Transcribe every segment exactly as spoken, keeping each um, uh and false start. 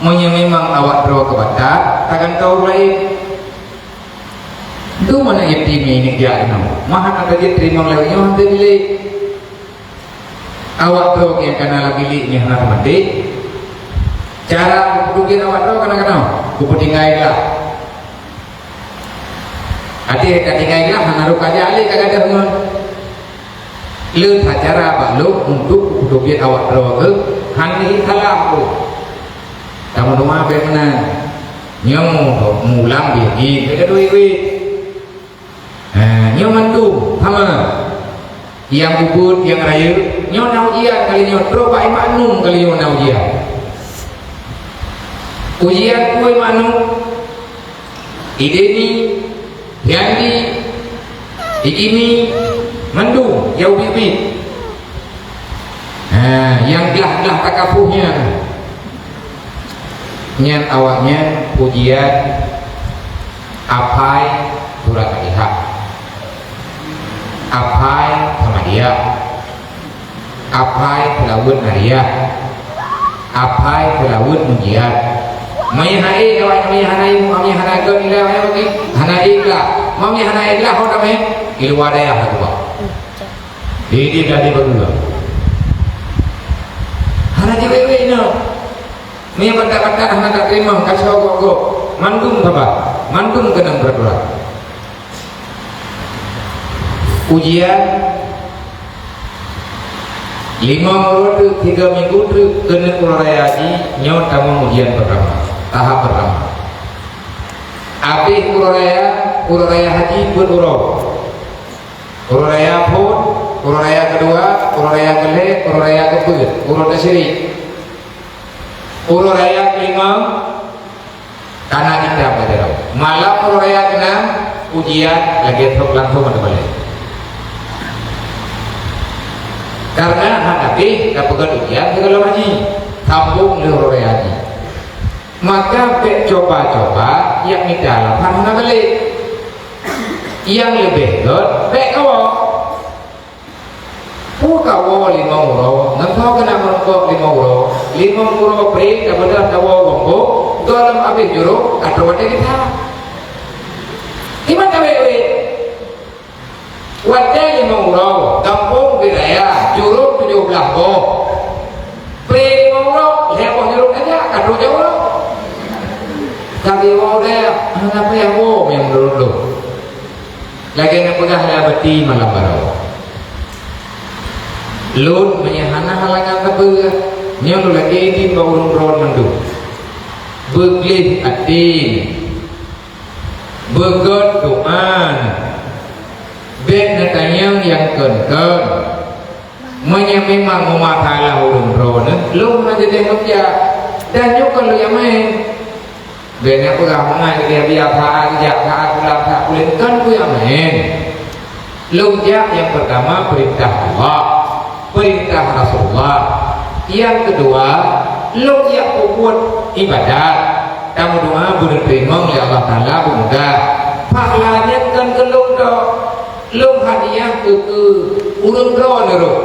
Meunyoe memang awak droe keubatat, tagantoe ureuëng laén. Dum aneuk yatim nyang jak inoe, mah hana tajeuet teurimong lé nyoe hana bilék. Awak droe nyang kana lam bilék nyan hana teumaté. Cara geupeuteubiet awak droe kana-kana, geupeutinggai glah. Até ka tinggai glah, hana rôh ka jak lé ka gadôh ngon. Le that cara bak lôn untuk geupeuteubiet awak droe keuh, hana salah lôn. Kamoe teuma bék meunan. Nyoe mulang bih jih, bék gadôh iwet. Ha, nyoe mandum sama. Nyang ubit, nyang rayeuk, nyoe na ujian kali nyoe, trok bak ié maknum kali nyoe na ujian. Ujian peue ié maknum? Idemi, Yandi, Ijimi, mandum nyang ubit-ubit. Ha, nyang glah-glah takapoh nyan. Nyan awaknyan ujian aphai surat Fatihah, aphai Samadiyah, aphai seulaweuet Nariyah, aphai seulaweuet Munjiat. Meunyo hana ék, awaknyan meunyo hana ék, meunyo hana gét nilai awaknyan bagi, hana ék glah. Meunyo hana ék glah, ho tamé di luwa dayah lah keubah. Di, di, di, di, hana jiwék-wék nyoe. Meunyo batat-batat hana tateurimong, ka soe gob-gob. Mandum saba, mandum keunong peuraturan. Ujian limong uroe teuk, tiga minggu teuk keuneuk uroe raya jih, nyoe tamong ujian pertama, tahap pertama. Abéh uroe raya, uroe raya haji peuet uroe. Uroe raya phon, uroe raya keudua, uroe raya keulhèe, uroe raya keupeuet, uroe tasyrik. Uroe raya keulimong, kana kitab bak jaroe. Malam uroe raya keunam, ujian lagèe trok langsông ateueh balèe. Karena hana habéh tapeugöt ujian sigohlom haji, sambông lé uroe raya jih. Maka bèk cuba-cuba nyang mita lam hana balek. Nyang leubeh göt bèk kawoe. Peue kawoe limong uroe, ngon soe keuneuk meureumpok limong uroe, limong uroe pré tabeudôh tawoe gampông, gohlom abéh jurông ka trôk watèe geutanyoe. Kiban tawét-wét. Watèe limong uroe, gampông ubit raya, jurông tujoh blah boh. Pré limong uroe, lhèe boh jurông tajak, ka trôk jak uroe. Sabe woe udeb, hana payah woe meunurot lôn. Lagèe nyang peugah lé Abati malam baroe. Lôn meunyo hana halangan sapeue, nyoe lôn lakèe idin bak ureueng droen mandum. Beugleh até, beugöt doa, bèk neutanyong nyang kön-kön. Meunyo memang meumata lam ureueng droeneuh, lôn hana jadeh lôn jak, dan nyoe kon lôn jak maén. Bèk na peugah mangat lagèe biasa, jak that pulang that puléng, kon peue jak maén. Lôn jak nyang peurtama peurintah Allah, peurintah Rasulullah. Nyang keudua, lôn jak peubuet ibadat, tameudoa beuneuteurimong lé Allah Taala beumudah. Pahala nyan kon keu lôn tok. Lôn hadiah keu, keu ureueng droeneuh rôh.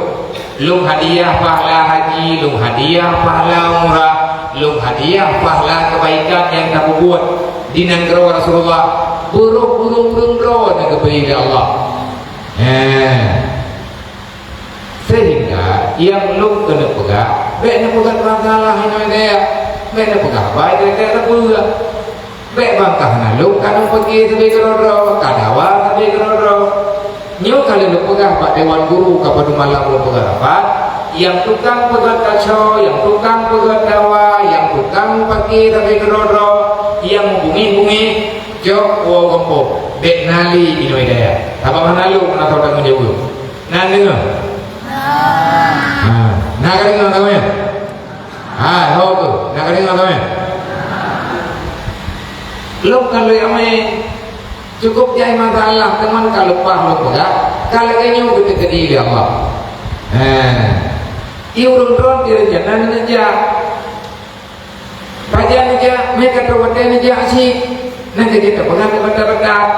Lôn hadiah pahala haji, lôn hadiah pahala umrah, lôn hadiah pahala keubaikan nyang tapeubuet di nanggroe Rasulullah. Beurôh ureueng-ureueng droeneuh geubri lé Allah. Hèe. Sehingga nyang lôn keuneuk peugah, bèk neupeugah masalah inoe dayah, bèk neupeugah bai dayah-dayah sapeue. Bèk bangkah na lôn ka lôn pike sabe keudroe-droe, ka dawa sabe keudroe-droe. Nyoe ka lheueh lôn peugah bak dewan guru ka padum malam lôn peugah rapat, nyang tukang peugöt kaco, nyang tukang peugöt dawa, nyang tukang pike sabe keudroe-droe, nyang meubungéh-bungéh, cok woe gampông. Bèk na lé inoe dayah. Sabab hana lôn meunan tanggong jaweueb. Na deungoe? Ha, na ka deungoe, kawan? Hai, ho tu, na ka deungoe kamoe? Lôn ka lheueh amé. Cukup jai masalah, teuma ka leupah lôn peugah, ka lagèe nyoe geuteukeudi lé Allah. Hèe. Di ureueng droen di rencana neujak. Pajan neujak, meuka trok watèe neujak cit. Nyan jadi tapeugah keu batat-batat.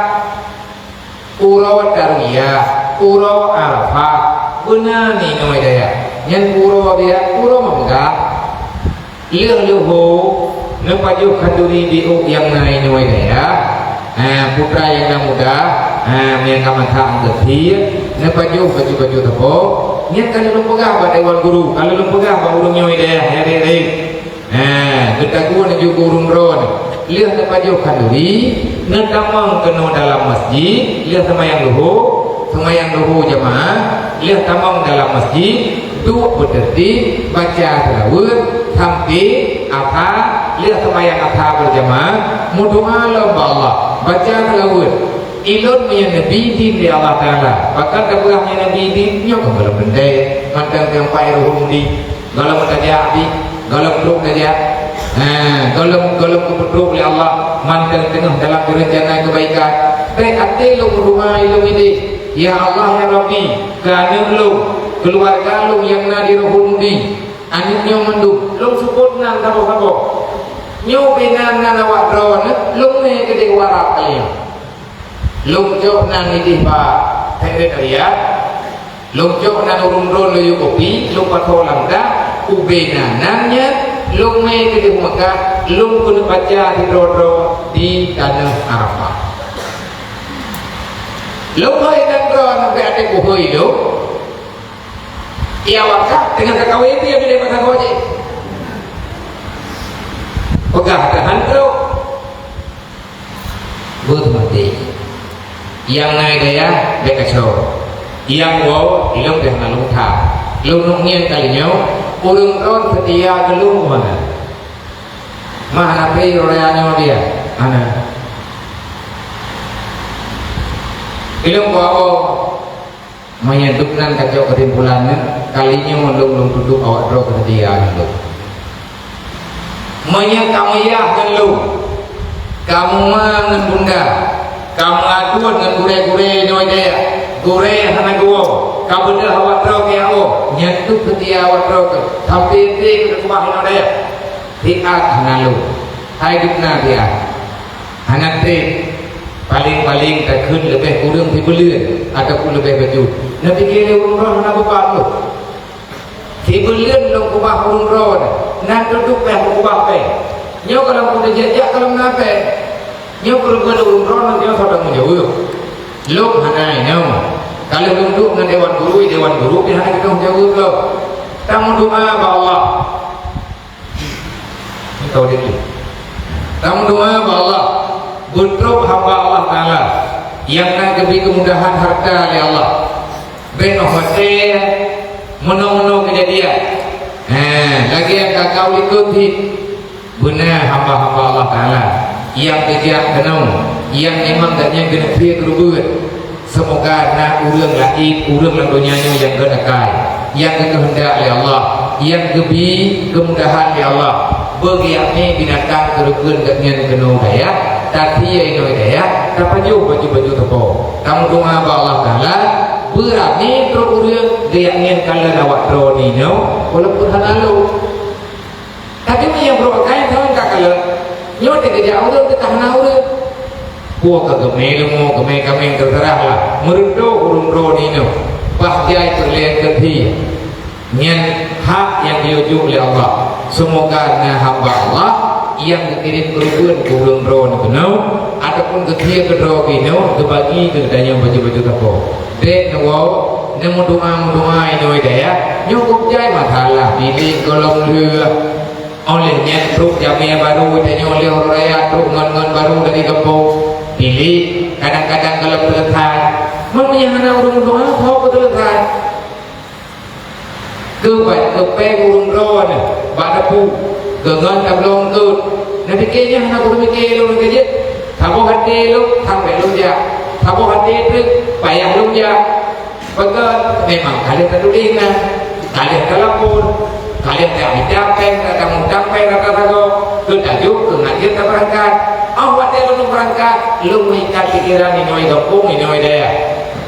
Uroe Tarwiyah, uroe Arafah, beuna ni nyoe dayah. Nyan uroe biasa, uroe meunggah. Lheueh leuhô, Neupajoh khanduri di ôk nyang na inoe dayah, ha, putra nyang na muda, ha, nyang ka masak angkeusie, neupajoh baju-baju teupok, nyan ka lôn peugah bak dewan guru, ka lôn peugah bak ureueng nyoe dayah, ya, rek-rek. Ha, geutagun laju keu ureueng droe, lheueh neupajoh khanduri, neutamong keunoe dalam masjid, lheueh seumayang luhô, seumayang luhô jamaah, lheueh tamong dalam masjid, duek beuteurtib, baca seulaweuet, sampoe asa, lheueh seumayang asa beurjamaah, meudoa lom bak Allah, baca seulaweuet. Ulôn meunyoe neubi idhin lé Allah Taala, pakon tapeugah meunyoe neubi idhin, nyoe kon gohlom teuntèe, mantong nyang pai ruhueng di. Gohlom tajak pih, gohlom trok tajak. Ha, gohlom, gohlom geupeutrok lé Allah, mantong teungoh dalam reuncana keubaikan. Bèk até lôn meudoa ilôn idéh, "Ya Allah, ya Rabbi, keu aneuk lôn, keuluwarga lôn nyang na di Ruhul Mudi, aneuk nyoe mandum, lôn seubut nan saboh-saboh. Nyoe ubé nan, nan awak droeneuh, lôn mè keudéh u Arab kali nyoh." Lôn cok nan idéh bak sekretariat, lôn cok nan ureueng droe lôn yue kopi, lôn pasoe lam dak, ubé nan, nan nyan lôn mè keudéh u Mekah, lôn keuneuk baca sidroe-droe di tanoh Arafah. Lôn hôi nan droe sampoe até kuhôi lôn, ya wakaf teungoh ka kawé pih, ya, bila masa kawé jih. Peugah tahan trok. Beuh maté. Nyang na dayah bèk kaco. Nyang woe ilôn bèk hana lôn that. Lôn neuk ngieng kali nyoe, ureueng droe seutia keu lôn hana. Mah hana pri raya nyoe dia. Hana. Ilôn kuwoe. Meunyoe dum nan kacok keusimpulan nyan, kali nyoe lôn, lôn tudoh awak droe keuseudia ngon lôn. Meunyoe kameuyah ngon lôn, kameuma ngon bunda, kameuaduen ngon gurèe-gurèe nyoe dayah, gurèe hana geuwoe, kabeudôh awak droe keu awak, nyan dum seutia awak droe keu, sampoe ék keu keubah nyoe dayah. Siat hana lôn, hai dum na siat. Hana trép, paleng-paleng takheun leubeh kureueng sibuleuen ataupun leubeh bacut. Neupike lé ureueng droe hana beubah lôn. Sibuleuen lôn keubah ureueng droe, nan teuduek pèng keubah pèng. Nyoe gohlom kuteujak-jak gohlom na pèng. Nyoe keureubeuen ureueng droe nyoe soe tanggung jaweueb. Lôn hana inoe. Ka lheueh lôn duek ngon dewan guru, dewan guru pih hana geutanggung jaweueb lôn. Tameudoa bak Allah. Tahu diri. Tameudoa bak Allah, beutrok hamba Allah Taala nyang na geubri keumudahan hareuta lé Allah. Bèk 'oh watèe meunoe-meunoe keujadian. Ha, lagèe nyang ka kalikot cit. Beuna hamba-hamba Allah Taala nyang geujak keunoe, nyang memang gobnyan geuneuk keu keureubeuen. Seumoga na ureueng laén, ureueng lam donya nyoe nyang gét akai, nyang geukeuheundak lé Allah, nyang geubri keumudahan lé Allah. Beugeujak mè binatang keureubeuen gobnyan keunoe dayah, tasie inoe dayah, tapajoh baju-baju teupok. Tameudoa bak Allah Taala, beuramè trok ureueng geujak ngieng kalon awak droeneuh nyoe, walaupun hana lôn. Tapi meunyoe brok akai thon ka kalon, nyoe teukeujak ureueng teuka hana ureueng. Puwoe ka geumè leumô, geumè kaméng, teuseurah lah. Meureudoh ureueng droeneuh nyoe, bah jai peureulèe keu sie. Nyan hak nyang geuyue jok lé Allah. Seumoga na hamba Allah nyang geukirém keureubeuen keu ureueng droeneuh keunoe, ataupun geusie keudroe jinoe, geubagi keu geutanyoe baju-baju sapo. Bèk neuwoe, neumeudoa-meudoa inoe dayah, nyoe geuh jai masalah, bilék gohlom lheueh. Óh lheueh nyan trok jamèe barô, tanyoe lheueh uroe raya trok ngon-ngon barô dari gampông. Bilék kadang-kadang gohlom seuleusai. Meunyoe hana ureueng meudoa, soe peuseuleuesai? Keubat keupèng ureueng droeneuh bak dapu, geungon tabloe eungkôt. Neupike nyan hana kuteupike lôn lagèe jeuet. Saboh até lôn, sampoe lôn jak. Saboh até treuk, payah lôn jak. Pakon? Memang ka lheueh tatuléh na, ka lheueh talapor, ka lheueh tamita pèng, tamutang pèng rata sagoe, keu tajok, keu ngadeueng tabeurangkat. Óh watèe lôn beurangkat, lôn meuikat pikeran inoe gampông, inoe dayah.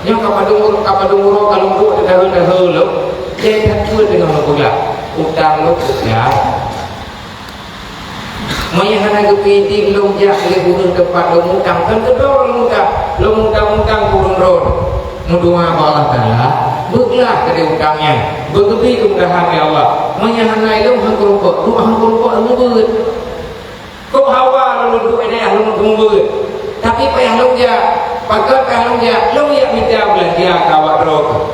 Nyoe ka padum uroe, ka padum uroe ka lôn buet teudahe-dahe lom, jai that peue teungoh lôn peugah, utang lôn peugah. Meunyoe hana geupeuidin lôn jak lé ureueng teumpat lôn mutang, kan keudroe lôn mutang, lôn mutang-mutang keu ureueng droe. Meudoa bak Allah Taala, beuglah keudéh utang nyan, beugeubri keumudahan lé Allah. Meunyoe hana ilôn han keurumpok, duek han keurumpok lôn beuet. Ka awak droe keuh.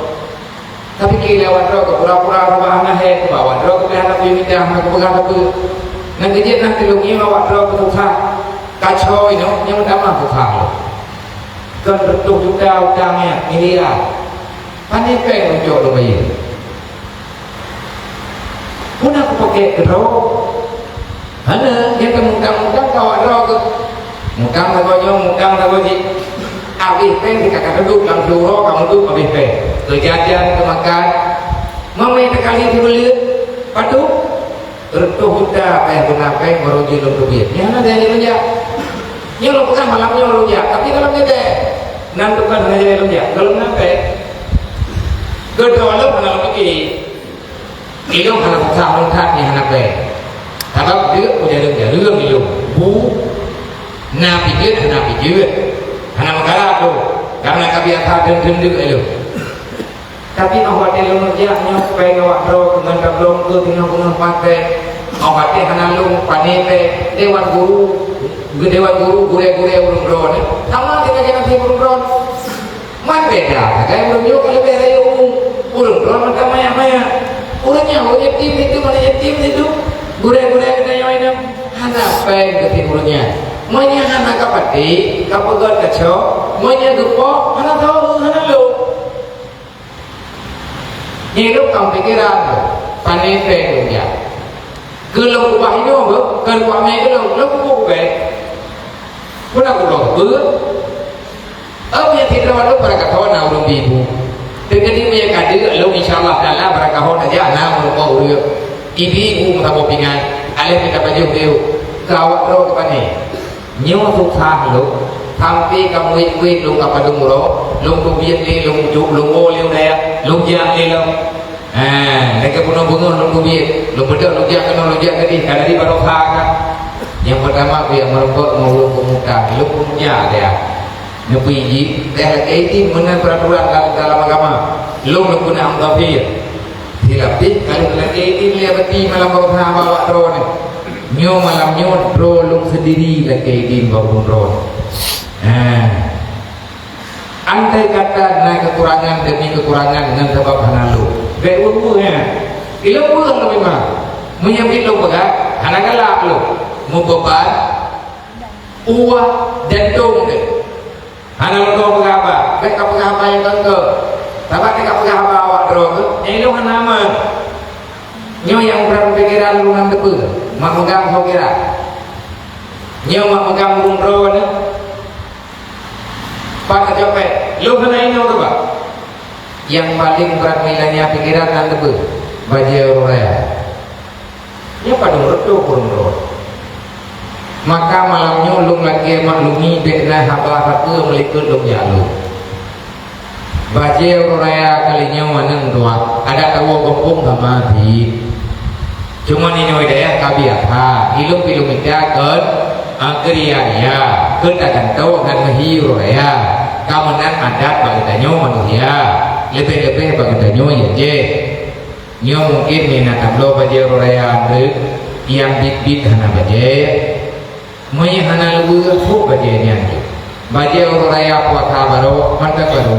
Tapi kira awak droe keuh pura-pura rubah hana hai, sebab awak droe keuh hana peue mita, hana peugah sapeue. Nyan keuh jeuet na teulông ngieng awak droe keuh susah. Kaco inoe, nyang tamah susah lom. Kon reutôh juta utang nyan, miliar. Pane péng lôn cok lôn bayeue? Peue na kupakèk keudroe? Hana, nyang teumutang-mutang ka awak droe keuh. Mutang sagoe nyoe, mutang sagoe jih. Abéh péng di ka ka duek lam siuroe, ka meuduek abéh péng. Keu jajan, keu makan. Mamè teukali sibuleuen, padub. Reutôh juta péng beuna péng barô jih lôn teubiet. Nyan hana jih lôn jak. Nyoe lôn peugah malam nyoe lôn jak, tapi gohlom nyan deh. Nan tukang hana jih lôn jak, gohlom na péng. Keudroe lôn hana lôn pike. Ilôn hana peugah lôn that nyan hana péng. Sabab deuk peue jareueng-jareueng ilôn. Bu na pijeuet hana pijeuet. Hana meukarat lôn. Karena ka biasa deuk-deuk ilôn. Tapi óh watèe lôn jak nyoe péng awak droe ngon tabloe keu teungoh beungoh maté. Óh watèe hana lôn pane péng, dewan guru, dewan guru gurèe-gurèe ureueng droeneuh. Sama deungon ureueng droeneuh. Man beda sagai ureueng nyoe ka leubeh rayeuk umu. Ureueng droeneuh mantong manyak-manyak. Ureueng nyan ureueng yatim itu, mana yatim itu. Gurèe-gurèe geutanyoe inong hana péng keu ureueng nyan. Meunyo hana ka patéh, ka peugöt kacok, meunyo geupo hana tho, hana lôn. Nyan lôn ka pikeran lôn, pane péng lôn jak. Keu lôn ubah inoe beuh, kon ubah mé keu lôn, lôn ubah ubé. Peue na keu lôn beuh? Ôm nyang sidroe lôn beurakah na ureueng bi bu. Teukeudi meunyo ka deuk lôn, insya Allah taala beurakah na jak na ureueng po ureueng. Ibi bu meusaboh pingan, aléh mita pajoh geuyue. Keu awak droe keu pane. Nyoe susah lôn, sampai ka muet-muet lôn ka padum uroe, lôn teubiet lé, lôn cok, lôn woe lé u dayah, lôn jak lé lom. Ha, lagèe bunoe beungoh lôn teubiet, lôn beudôh lôn jak keunoe, lôn jak keudeh, ka dari baroesa ka. Nyang peurtama, kujak meurumpok ngon ulôn peumuda, lôn peumuda dayah. Neupeuji, dayah lakèe idin meunan peuraturan dalam, dalam agama. Lôn, lôn keuneuk mudhafir. Silapeh ka lheueh lakèe idin lé bati malam baroesa bak awak droeneuh. Nyoe malam nyoe droe lôn seundiri lakèe idin bak ureueng droeneuh. Nah, andai kata na keukurangan demi keukurangan ngon sabab hana lôn, bèk ureueng nyan. Ilôn ureueng lôn memang. Meunyo bit lôn peugah, hana galak lôn. Meubeban ueh dan dong deh. Hana lôn peugah haba, bèk kapeugah haba nyang keu-keu. Sabab bèk kapeugah haba awak droe keuh, nyan ilôn hana aman. Nyoe nyang brat pikeran lôn hana teupeue, mak meugang soe kira. Nyoe mak meugang ureueng droe nyoe. Pat tacok péng, lôn hana inoe keubah. Nyang paleng brat meulanya pikeran hana teupeue, bajèe uroe raya. Nyoe padum reutôh ureueng droe. Maka malam nyoe lôn lakèe maklumi bèk na haba sapeue meulikot lôn jak lôn. Bajèe uroe raya kali nyoe aneuk dua, adak tawoe gampông sama jih. Cuma inoe dayah ka biasa, ilôn pih lôn mita kon, a, keu ria-ria, keu tagantoe ngon meuhi uroe raya. Ka meunan adat bak geutanyoe manusia, leubeh-leubeh bak geutanyoe yé jeh. Nyoe mungken meunan tabloe bajèe uroe raya, nyang bit-bit hana bajèe. Meunyo hana leubeue, pok bajèe nyan ju. Bajèe uroe raya puasa barô, mantong barô.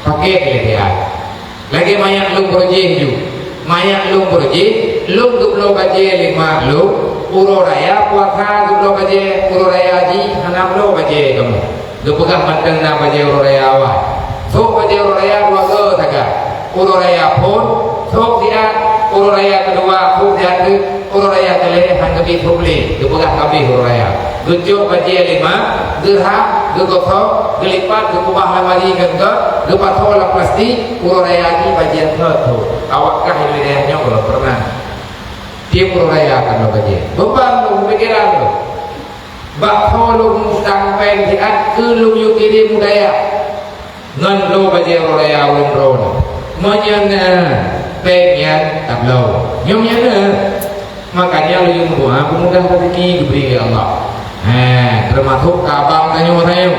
Pakèk lé siat. Lagèe manyak lôn beurujéh ju. Manyak lôn beurujéh, lôn geubloe bajèe lé mak lôn. Uroe raya puasa geubloe bajèe, uroe raya jih hana bloe bajèe kamoe. Geupeugah mantong na bajèe uroe raya awai. Sôk bajèe uroe raya dua goe sagai. Uroe raya phôn, sôk siat. Uroe raya keudua, sôk siat teuk. Uroe raya keulhèe han geubri sôk lé. Geupeugah ka abéh uroe raya. Geucok bajèe lé mak, geuhah, geugosok, geulipat, geukeubah lam ari ngon gèt, geupasoe lam plastik. Uroe raya jih bajèe thot-thot. Awak kah di wilayah nyoe gohlom peureunah. Tiep uroe raya ka lôn bajèe. Beban lôn, pikeran lôn. Bak ho lôn mutang péng siat keu lôn yue kirém u dayah ngon bloe bajèe uroe raya ureueng droeneuh. Meunyo na péng nyan tabloe. Nyoe meunyo na, makanya lôn yue meudoa peumudah rezeki geubri lé Allah. Ha, teumasok keu abang tanyoe-tanyoe.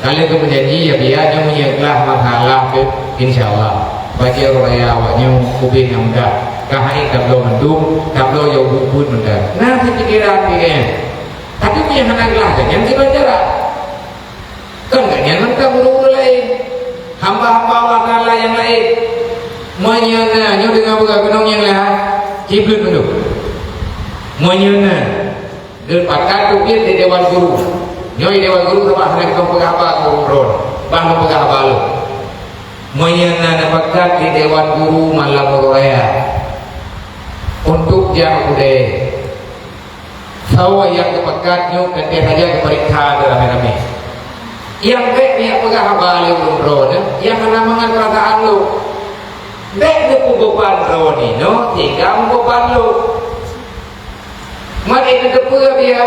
Ka lheueh geumeujanji, ya, biya nyoe meunyo glah masalah teuh, insya Allah. Bajèe uroe raya awak nyoe ubé nyang mudah. Ka hai tabloe mandum, tabloe nyang ubé-ubé mudah. Na sipikeran pih nyan. Tapi meunyo hana glah, nyan siban cara. Kon gobnyan mantong ureueng-ureueng laén. Hamba-hamba Peugah gunong nyang laén, cibleut mandum. Meunyoe na, neupakat teubiet di dewan guru. Nyoe dewan guru sabab hana keutong peugah haba keu ureueng droen. Bah neupeugah haba lom. Meunyoe na neupakat di dewan guru malam uroe raya untuk jak u keudè. Sawa nyang geupakat nyoe teuntèe saja geupareksa ramé-ramé. Nyang bèk neujak peugah haba lé ureueng droeneuh nyang hana mangat peurasaan lôn. Bèk neupeubeban droeneuh sehingga meubeban lôn. Maté neuteupeue biya,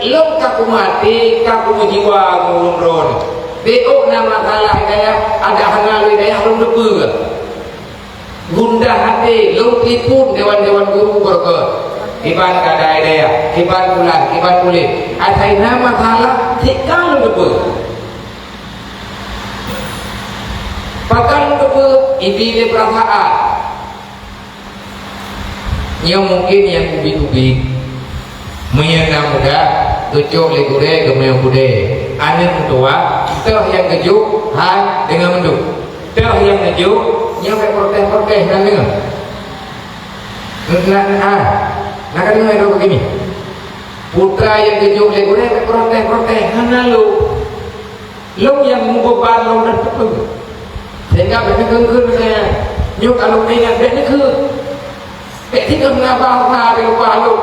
lôn ka kumaté, ka kumeujiwa ngon ureueng droeneuh. Bèk na masalah hidayah, ada hana lôn hidayah lôn teupeue. Gundah até lôn telepon dewan-dewan guru beureukat. Kiban keadaan dayah, kiban pulan, kiban puléh. Asai na masalah, cit ka lôn teupeue. Pakon lôn teupeue, ibi lé peurasaan. Nyoe mungken nyang ubit-ubit. Meunyoe na muda, geucok lé gurèe geumeue keudè. Aneuk meutuwah, toh nyang geujok, hai, deungon mandum. Toh nyang geujok, nyoe bèk protes-protes, na deungon. Na, na, ah, na ka deungon lôn begini. Putra nyang geujok lé gurèe bèk protes-protes, hana lôn. Lôn nyang meubeban lôn dah teupeue. Sehingga bèk neukheun-kheun lagèe nyan. Nyoe ka lôn ingat bèk neukheun. Bèk singoh na bahasa di luwa lôn.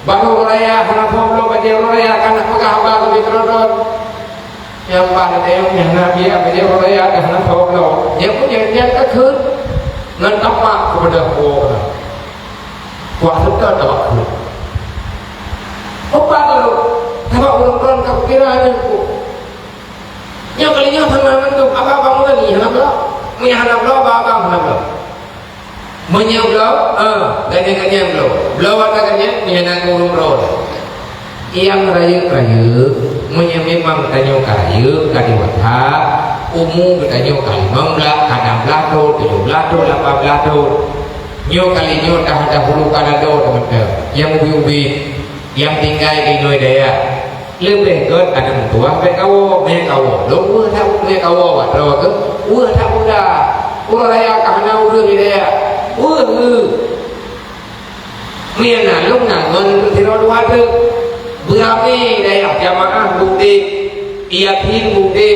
Baroe raya hana soe bloe, bajèe raya ka na peugah haba keu droe-droe. Nyang bah teupeue nyang na biya bajèe raya ka hana soe bloe. Nyang pun nyang nyan ka kheun ngon tapak keupada Allah. Kuasa teutabak kheun. Opat lôn, sabab ureueng droen ka kukira nyan ku. Nyoe kali nyoe sama mandum, abang-abang ureueng nyoe hana bloe. Meunyoe hana bloe, abang-abang hana bloe. Meunyoe bloe, eh, ganyan-ganyan bloe. Bloe watèe ganyan, nyan na ureueng droen. Nyang rayeuk-rayeuk, meunyoe memang tanyoe ka rayeuk, ka dewasa, umu geutanyoe ka limong blaih, ka nam blaih thon, tujoh blaih thon, lapan blaih thon. Nyoe kali nyoe dah dahulu ka na droe teumantong. Nyang ubit-ubit, nyang tinggai di inong dayah. Leubeh gèt aneuk meutuwah bèk kawoe, meukawoe. Lôn weueh that meukawoe bak droe keuh, weueh that muda. Uroe raya ka hana ureueng di dayah. Weueh, weueh. Meunyoe na lôn na ngon sidroe dua treuk. Beuramé dayah jamaah beudeh, yatim beudeh,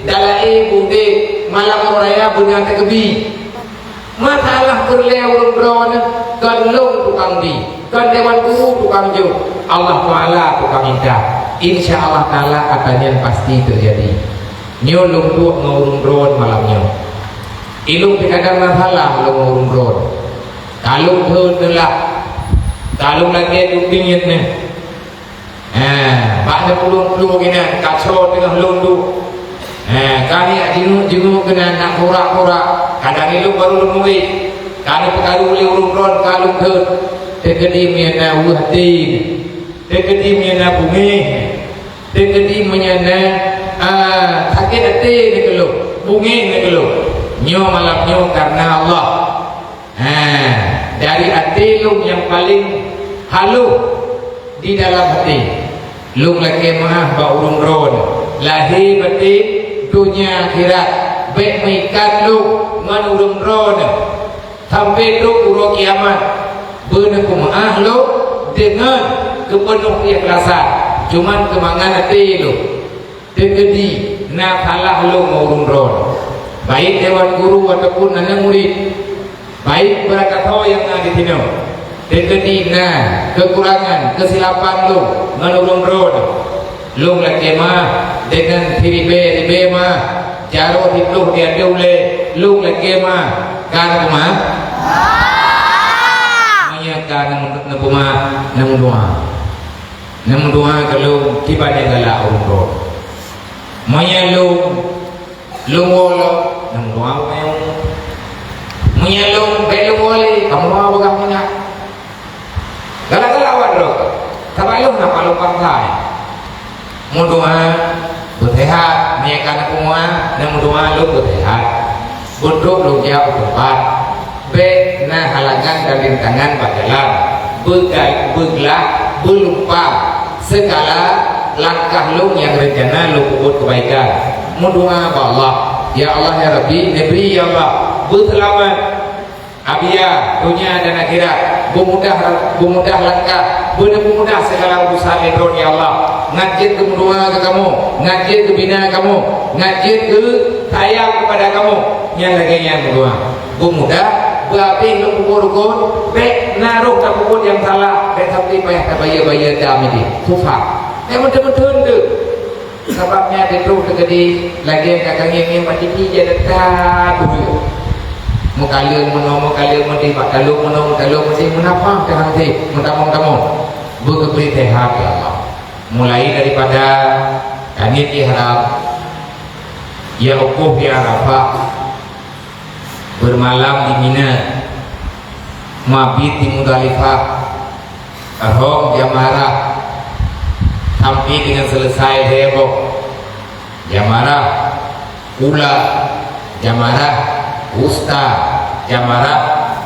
dalae beudeh, malam uroe raya beuna teukeubi. Masalah peureulèe ureueng droeneuh, kon lôn tukang bi, kon dewan guru tukang jok. Allah Taala tukang intat. Insya Allah Taala ata nyan pasti teujadi. Nyoe lôn duek ngon ureueng droen malam nyoe. Ilôn pih kadang masalah lôn ngon ureueng droen. Ka lôn thon neulah. Ka lôn lagèe duek bingit nyan. Ha, bak neupulung-pulung inan, kaco teungoh lôn duek. Ha, ka neujak jinguk-jinguk keunan, nak murak-murak. Kadang ilôn barô lôn murit. Ka neupeukaru lé ureueng droen ka lôn thon. Teukeudi meunyo na weueh até. Teukeudi meunyo na beungéh. Teukeudi meunyo na, ah, sakét até nyan keu lôn. Beungéh nyan keu lôn. Nyoe malam nyoe kareuna Allah. Ha, dari até lôn nyang paleng halôh di dalam até. Lôn lakèe meu'ah bak ureueng droen, lahé baten, donya akhirat, bèk meuikat lôn ngon ureueng droen. Sampoe trok uroe kiamat, beuneupeumeu'ah lôn deungon geupeunôh keukhlasan, cuman keumangan até lôn. Teukeudi na salah lôn ngon ureueng droen, baik dewan guru ataupun aneuk murit, baik beurakasoe nyang na disinoe. Teukeudi na keukurangan, keusilapan lôn ngon ureueng droen, lôn lakèe meu'ah deungon siribèe-ribèe meu'ah, jaroe siploh di ateueh ulèe, lôn lakèe meu'ah. Ka neupeumaaf? Meunyo ka neupeumaaf, neumeudoa. Neumeudoa keu lôn kiban nyang galak ureueng droen. Meunyo lôn, lôn woe lom, neumeudoa keu lôn. Meunyo lôn, bèk lôn woe lé, kamoe doa peugah meunan. Galak-galak awak droe, sabab lôn na palom bansa. Meudoa beuseuhat, meunyo ka neupeudoa, neumeudoa lôn beuseuhat. Beudôh lôn jak u teumpat. Bèk na halangan dan rintangan bak jalan, beuga-, beuglah, beulumpang, seugala langkah lôn nyang reuncana lôn peubuet keubaikan. Meudoa bak Allah, "Ya Allah, ya Rabbi, neubri, ya Allah, beuseulamat." Abia, dunia dan akhirat, beumudah, beumudah langkah, beumudah segala urusan lé Droe, ya Allah. Ngat jeuet keu meudoa keu kamoe, ngat jeuet keu bina kamoe, ngat jeuet keu sayang kepada kamoe. Nyang lagée nyan meudoa. Beumudah, beuhabéh lom peubuet rukon, bék na roh tapeubuet nyang salah, bék sampai payah tabayeue-bayeue dam idéh. Susah. Bék meuteun-meuteun teuh. Sabab nyan teuh teukeudi lagée ka kangém-ngém bak tipi jadata dulu. Meukalon meunoe, meukalon meudeh, bak talop meunoe, meutalop meudeh, meunafah teuh han sép, meutamong-tamong. Beugeubri seuhat, ya Allah. Mulai daripada kaniet di haram, ya wukuéf di Arafah, bermalam di Mina, mabit di Muzdalifah, rhom jamarah, sampai dengan selesai lhée boh jamarah, ula, jamarah, wusta, jamarah,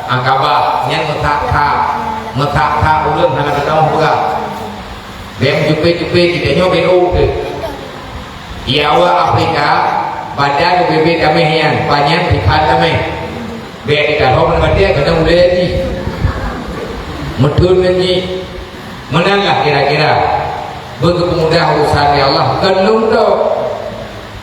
akabah, nyan meutak-tak, meutak-tak ureuëng hana teutamong peugah. Bék meucupe-cupe, geutanyoe bék rôh teuh. Di awak Afrika, badan ubit-ubit tameh nyan, panyang sipat tameh. Bék dikalhong ngon batée, keuneuk ulée jih. Meuteun ngon jih. Meunan lah kira-kira. Beugeupumudah urusan lé Allah, kon lôn tok.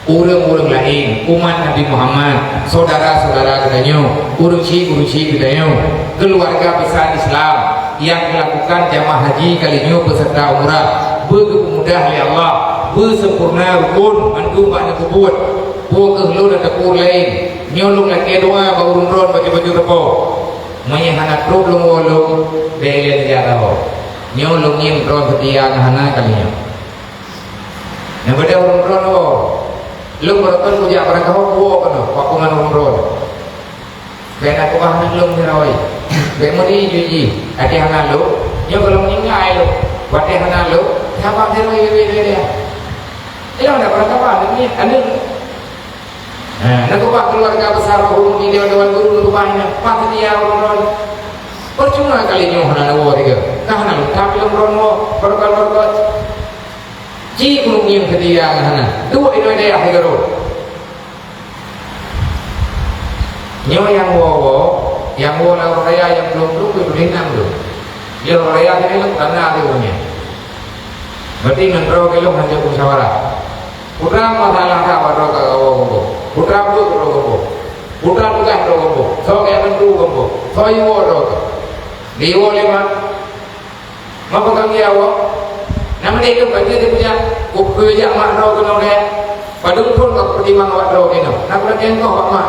Ureuëng-ureuëng laén, umat Nabi Muhammad, syedara-syedara geutanyoe, ureuëng chik-ureuëng chik geutanyoe, keuluwarga besar Islam nyang geulakukan jamaah haji kali nyoe beuseurta umrah, beugeupumudah lé Allah, beuseumpurna rukon mandum bak neupeubuet. Peu kheueh lôn ateueh ureuëng laén, nyoe lôn lakée doa bak ureuëng droe baju-baju reupôh. Meunyoe hana trok lôn woe lôn, bék lé neujak laôt. Nyoe lôn ngieng droe seutia ngon hana kali nyoe. Nyang beudôh ureuëng droe woe. Lôn beureukat kujak beurakah woe keunoe, wak peungon ureuëng droe. Bék na keubah aneuk lôn sidroe. Bék meuri jih-jih, até hana lôn, nyoe gohlom ninggai lôn. Watée hana lôn, saban sidroe, wéh-wéh dia. Ilong dak beurakah bah aneuk nyan, aneuk. Nah, na keubah keuluwarga besar ureuëng di dewan-dewan guru, na keubah nyan, pat seutia ureuëng droe. Percuma kali nyoe hana lôn woe tiga. Ka hana lôn that lôn droe woe, beureukat-beureukat. Ci ureuëng nyang seutia ngon hana. Duek inoe dayah sigoe. Nyoe nyang woe-woe, nyang woe lam raya nyang plueng-plueng pih peulinang tu. Di raya tadi lom kana tu nyan. Berarti ngon droe keu lôn hanjeuet musyawarah. Putra masalah ka droe ka woe gombo. Putra bu droe gombo. Putra tugaih droe gombo. Soe ka bantu gombo. Soe iwoe droe. Diwoe lé mak. Mapa kami awak? Nama dia itu bagi dia punya. Kupeujak mak droe keunoe deh. Padum pun kau pertimang awak droe keunoe. Nak kena tengok awak mak.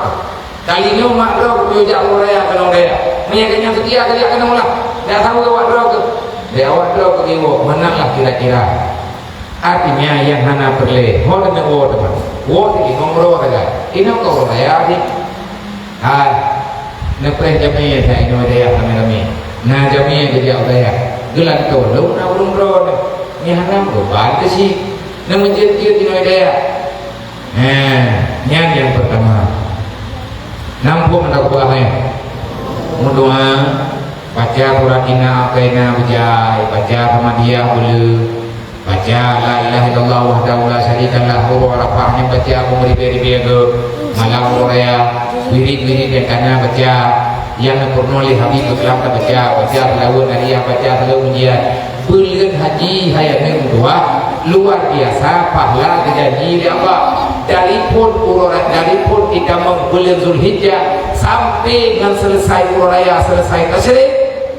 Kali nyoe mak droe kupeujak uraya keunoe deh. Meunyo keunyang setia keuliak keunoe lah. Dak tahu awak droe ke? Dek awak droe keunoe meunan lah kira-kira. Artinya nyang hana peureulée ho teuneuk woe teuma. Woe teurimong droe sagai. Inoe keu uraya jih. Hai, neupreh jamé sa inoe dayah ramé-ramé. Na jamé geujak u dayah. Geulantoe lom na ureuëng droe. Nyan hana meuban teuh cit. Neumeucit-cit inoe dayah. Heh, nyan nyang peurtama. Namphok anda ubah, eh. Meudoa, baca surat Inna A'taina beujai, baca Hamdiyah beuleu. Baca la ilaha illallah wahdahu la syarika lah, uroe Arafah nyan baca beuribée-ribée geuh, malam uroe raya, wirid-wirid nyang kana baca, nyang neupeurunoe lé Habib Islam tabaca, baca seulaweuet nariyah, baca seulaweuet ujian. Buleuen haji hai aneuk meutuah, luar biasa pahala geujanji lé Allah. Dari phon uroe, dari phon itamong buleuen Zulhijjah sampai ngon selesai uroe raya, selesai tasyrik,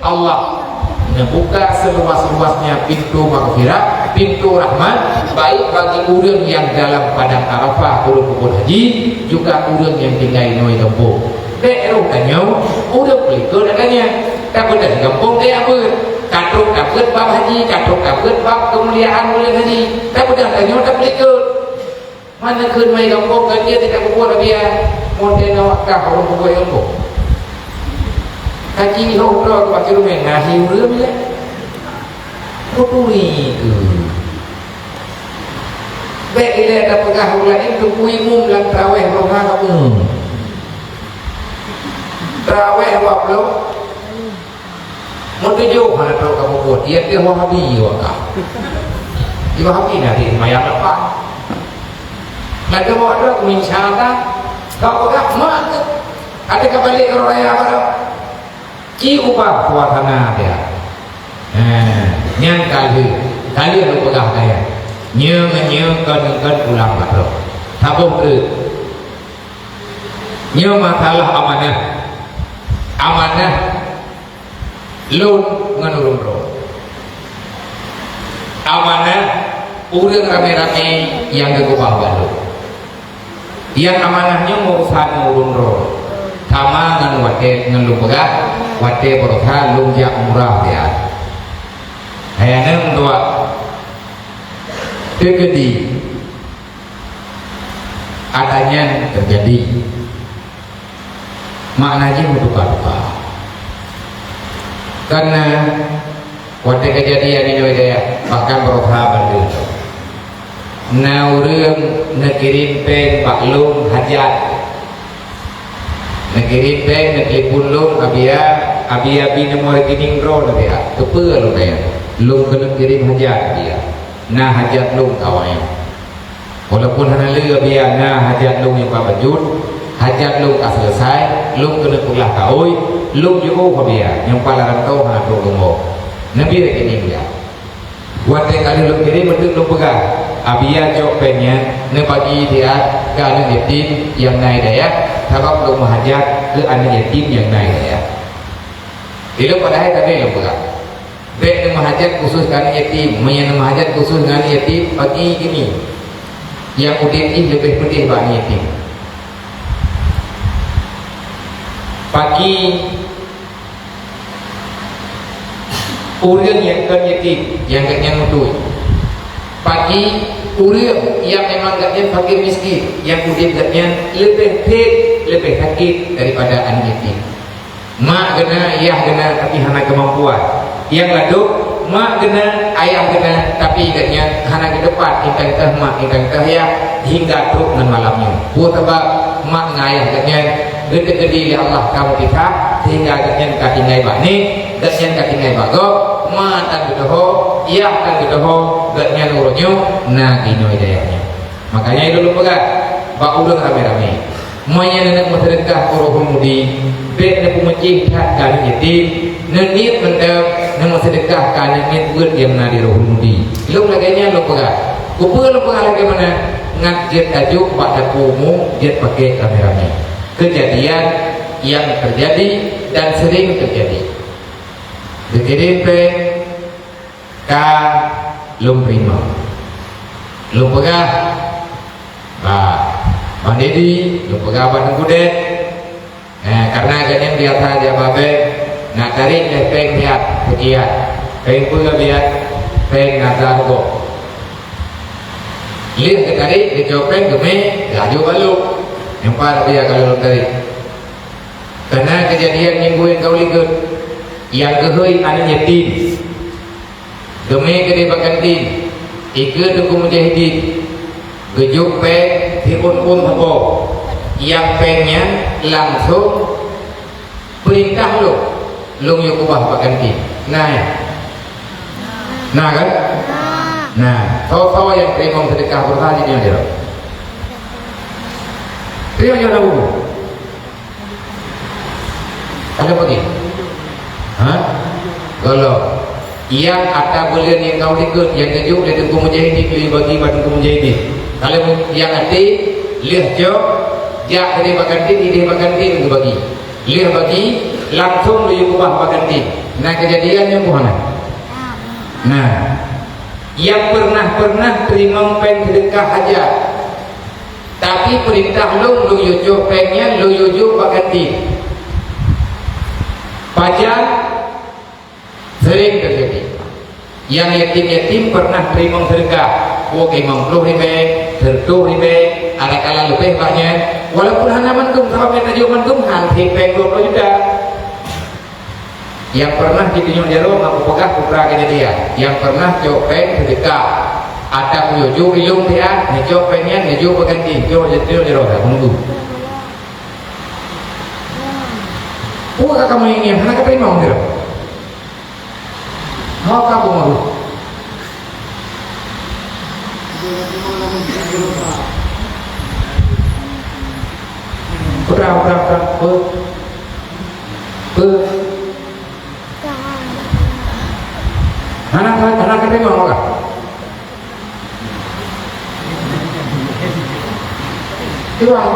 Allah neubuka seluas-luasnya pintu maghfirah, pintu rahmat, baik bagi ureuëng nyang dalam padang Arafah, ureuëng peubuet haji, juga ureuëng nyang tinggai inoe gampông. Bék roh tanyoe, ureuëng peulikot ata nyan. Tapeugah gampông kaya beuet. Ka trok tabeuet bab haji, ka trok tabeuet bab keumuliaan buleuen haji. Tapeugah tanyoe tapeulikot. Mana kheun mai gampông ka jeuet tapeugah rabiah, modern awak kah ureuëng peubuet gampông. Haji lhok droe bak ceureumen, na hi ureuëng lé. Kuturi keu. Bék ilée tapeugah ureuëng laén keu imum lam traweh roh ha kamoe. Traweh dua ploh. Meutujoh hana trok kamoe buet, ya teuh Wahabi awak ka. Di Wahabi na di mayang leupah. Lagée awak droe keuminsya ata, ka peugah mak keu. Ada ka balek roh raya barang. Ci ubah suasana dia. Nah, nyan ka lheueh, ka lheueh lôn peugah keu nyan. Nyoe ngon nyoe kon, kon pulang bak droe. Saboh treuk. Nyoe masalah amanah. Amanah lôn ngon ureueng droe. Amanah ureueng ramé-ramé nyang geukeubah bak lôn. Nyang amanah nyoe urusan ureueng droe. Sama ngon watée ngon lôn peugah, watée baroesa lôn jak umrah siat. Hai aneuëk dua, teukeudi ata nyan teujadi. Makna jih meutuka-tuka. Karena watée keujadian inoe deh, bahkan baroesa bandum. Na ureuëng neukirém péng bak lôn hajat. Neukirém péng, neutelepon lôn, Abia, Abia bi nomor rekening droe, Abia. Keupeue lôn tanyong? Lôn keuneuk kirém hajat, Abia. Na hajat lôn ka awai nyoe. Walaupun hana lé, Abia, na hajat lôn nyang ka beujeuet, hajat lôn ka seuleusai, lôn keuneuk peugah kaôi, lôn jiôh, Abia, nyang pala rantau hana trok lôn woe. Neubi rekening, Abia. Watée ka lheueh lôn kirém, meuteuk lôn peugah, Abia cok péng nyan neubagi siat keu aneuëk yatim nyang na i dayah, sabab lôn meuhajat keu aneuëk yatim nyang na i dayah. Di lôn padahai tadi lôn peugah. Bék neumeuhajat khusos keu aneuëk yatim. Meunyoe neumeuhajat khusos keu aneuëk yatim, paki gini. Nyang udeb jih leubeh peudeh bak aneuëk yatim. Paki ureuëng nyang kon yatim, nyang gobnyan beutôi. Paki ureuëng nyang memang gobnyan fakir miskin, nyang udeb gobnyan leubeh phét, leubeh sakét daripada aneuëk yatim. Mak geuna, yah geuna, tapi hana keumampuan. Nyang ladôm, mak geuna, ayah geuna, tapi gobnyan hana geuteumpat, intan teuh mak, intan teuh yah, hingga trok ngon malam nyoe. Peue sabab mak ngon ayah gobnyan geuteukeudi lé Allah ka meupisah, sehingga gobnyan ka tinggai bak nek, gobnyan ka tinggai bak gob, ma tan geudoho, yah tan geudoho, gobnyan uroe nyoe na inoe dayah nyoe. Makanya ilôn lôn peugah bak ureuëng ramé-ramé, meunyoe neuneuk meuseudeukah keu Rohul Mudi, bék neupeumeucéh that keu aneuëk yatim, neuniet mantong neumeuseudeukah keu aneuëk miet beuet nyang na di Rohul Mudi. Lôn lagée nyan lôn peugah. Keupeue lôn peugah lagée meunan? Ngat jeuet tajok bak dapu umum, jeuet pakék ramé-ramé. Keujadian nyang teujadi dan seuring teujadi. Geukirém péng, ka lôn teurimong. Lôn peugah bak Bang Dedi, lôn peugah bak Teungku Dek. Eh, karena gobnyan biasa jak bak bank, nak tarék lé péng siat, seukian. Péng peue biet? Péng nazar gob. Lheueh geutarék, geucok péng geumé, laju balok. Nyang pat biet ka lôn tarék. Karena keujadian minggu nyang ka u likot, nyang geuhôi aneuëk yatim. Geumé keudeh bak kantin, ikeue Teungku Mujahidin, geujok péng siôn-ôn saboh. Nyang péng nyan langsong peurintah lôn, lôn yue keubah bak kantin. Na, ya? Na, kan? Na. Soe-soe nyang teurimong seudeukah beureuha jih nyoe jaroe? Teurimong nyoe na bubu. Ada bagi? Ha? Kalau nyang ata buleuen nyang ka u likot, nyang geujok lé Teungku Mujahidin, lé bagi bak Teungku Mujahidin. Kalau nyang até, lheueh cok, jak keudeh bak kantin, ideh bak kantin geubagi. Lheueh bagi, langsong laju keubah bak kantin. Nah, keujadian nyan buhana. Nah, nyang pernah-pernah teurimong péng seudeukah hajat. Tapi peurintah lôn, lôn yue cok péng nyan, lôn yue jok bak kantin. Pajan seuring teujadi. Nyang yatim-yatim pernah teurimong seudeukah, buet limong ploh ribée, seureutôh ribée, adakala leubeh bak nyan, walaupun hana mandum, sabab nyang tajok mandum han sép péng dua ploh juta. Nyang pernah jitunyok jaroe ngon kupeugah putra keujadian, nyang pernah cok péng seudeukah, ata kuyue jok ilong siat, neucok péng nyan neujok bak kantin, cok jitunyok jaroe dah meununggu. Peue ka kamoe ingat, hana kateurimong sidroe? Ho ka peungaruh. Putra, putra, putra, peue? Peue? Nah, kata memang orang. Tuan.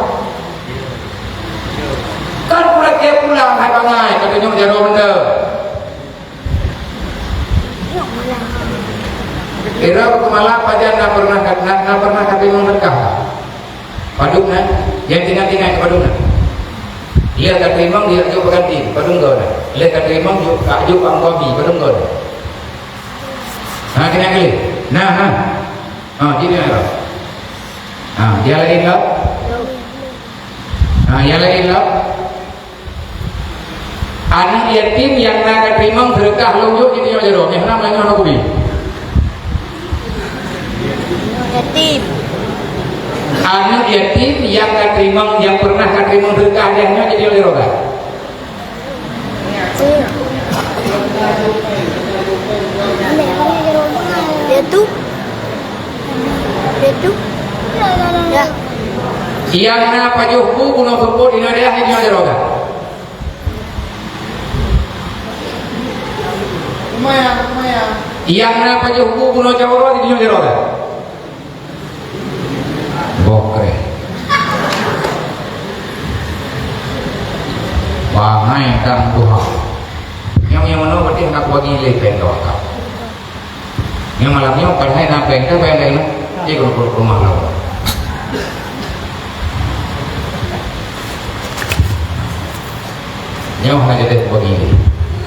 Kan pula dia pulang hai bangai, kata nyok jaroe benda. Ira keumalak pajan na pernah ka, na, na pernah ka teurimong sedekah? Padum na? Nyang tinggai-tinggai keu padum na? Lheueh ka teurimong, jijok bak kantin, padum goe na? Lheueh ka teurimong, jok, ka jok bak mukabi, padum goe na? Ha, keunan kali. Nah, ha. Ha, jadi na. Ha, dia lain lah. Ha, dia lain lah. Aneuk yatim nyang na ka teurimong seudeukah lôn jok jitunyok jaroe, nyang hana meunyoe hana kubi. Yatim. Aneuk yatim nyang ka teurimong, nyang pernah ka teurimong seudeukah, nyan jitunyok jaroe kan? Dia tu. Dia tu. Ya. Nyang na pajoh bu bunoe seupôt di Nadia, jitunyok jaroe kan? Lumayan, lumayan. Nyang na pajoh bu bunoe cawa di dunia jero dah. Bokreh. Bangai dang duha. Nyang, nyang mana berarti nak bagi leh pen tawakal. Nyang malam nyoe padahai na péng, ka péng laén, cit keu, keu, keu rumah lawa. Nyoe hana jadi bagi.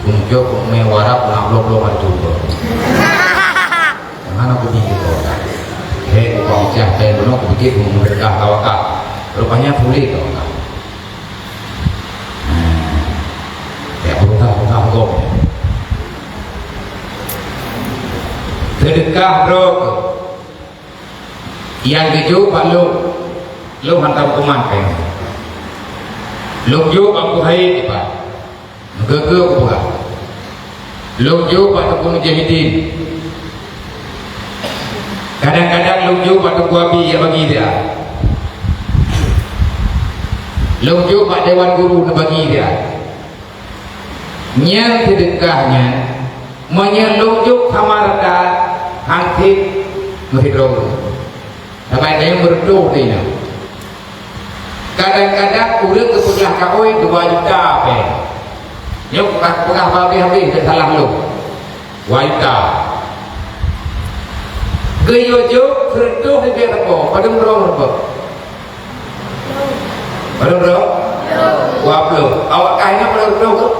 Kunjok mé warab na bloe-bloe maju. Hana kubi gitu. Hei, upah ucah péng bunoe kupikir meureudah tawakal. Rupanya sulit tawakal. Ya, berusaha-usaha gob. Seudeukah droe keuh. Nyang geujok bak lôn, lôn hantom kuman péng. Lôn jok bak Abu Said dipat. Meugeugeu kupeugah. Lôn jok bak Teungku Mujahidin. Kadang-kadang lôn jok bak Teungku Abi, jak bagi dia. Lôn jok bak dewan guru, neubagi dia. Nyan seudeukah nyan, meunyoe lôn jok sama rata, han sép meusidroe. Saban nyan meureutoh teuinong. Kadang-kadang ureueng geupeugah kaôi dua juta péng. Nyoe peugah, peugah habéh-habéh, teusalah lôn. Dua juta. Geuyue jok seureutôh ribèe sapo, padum droe meureumpok? Padum droe? Dua ploh. Awak kah nyoe padum droe keuh?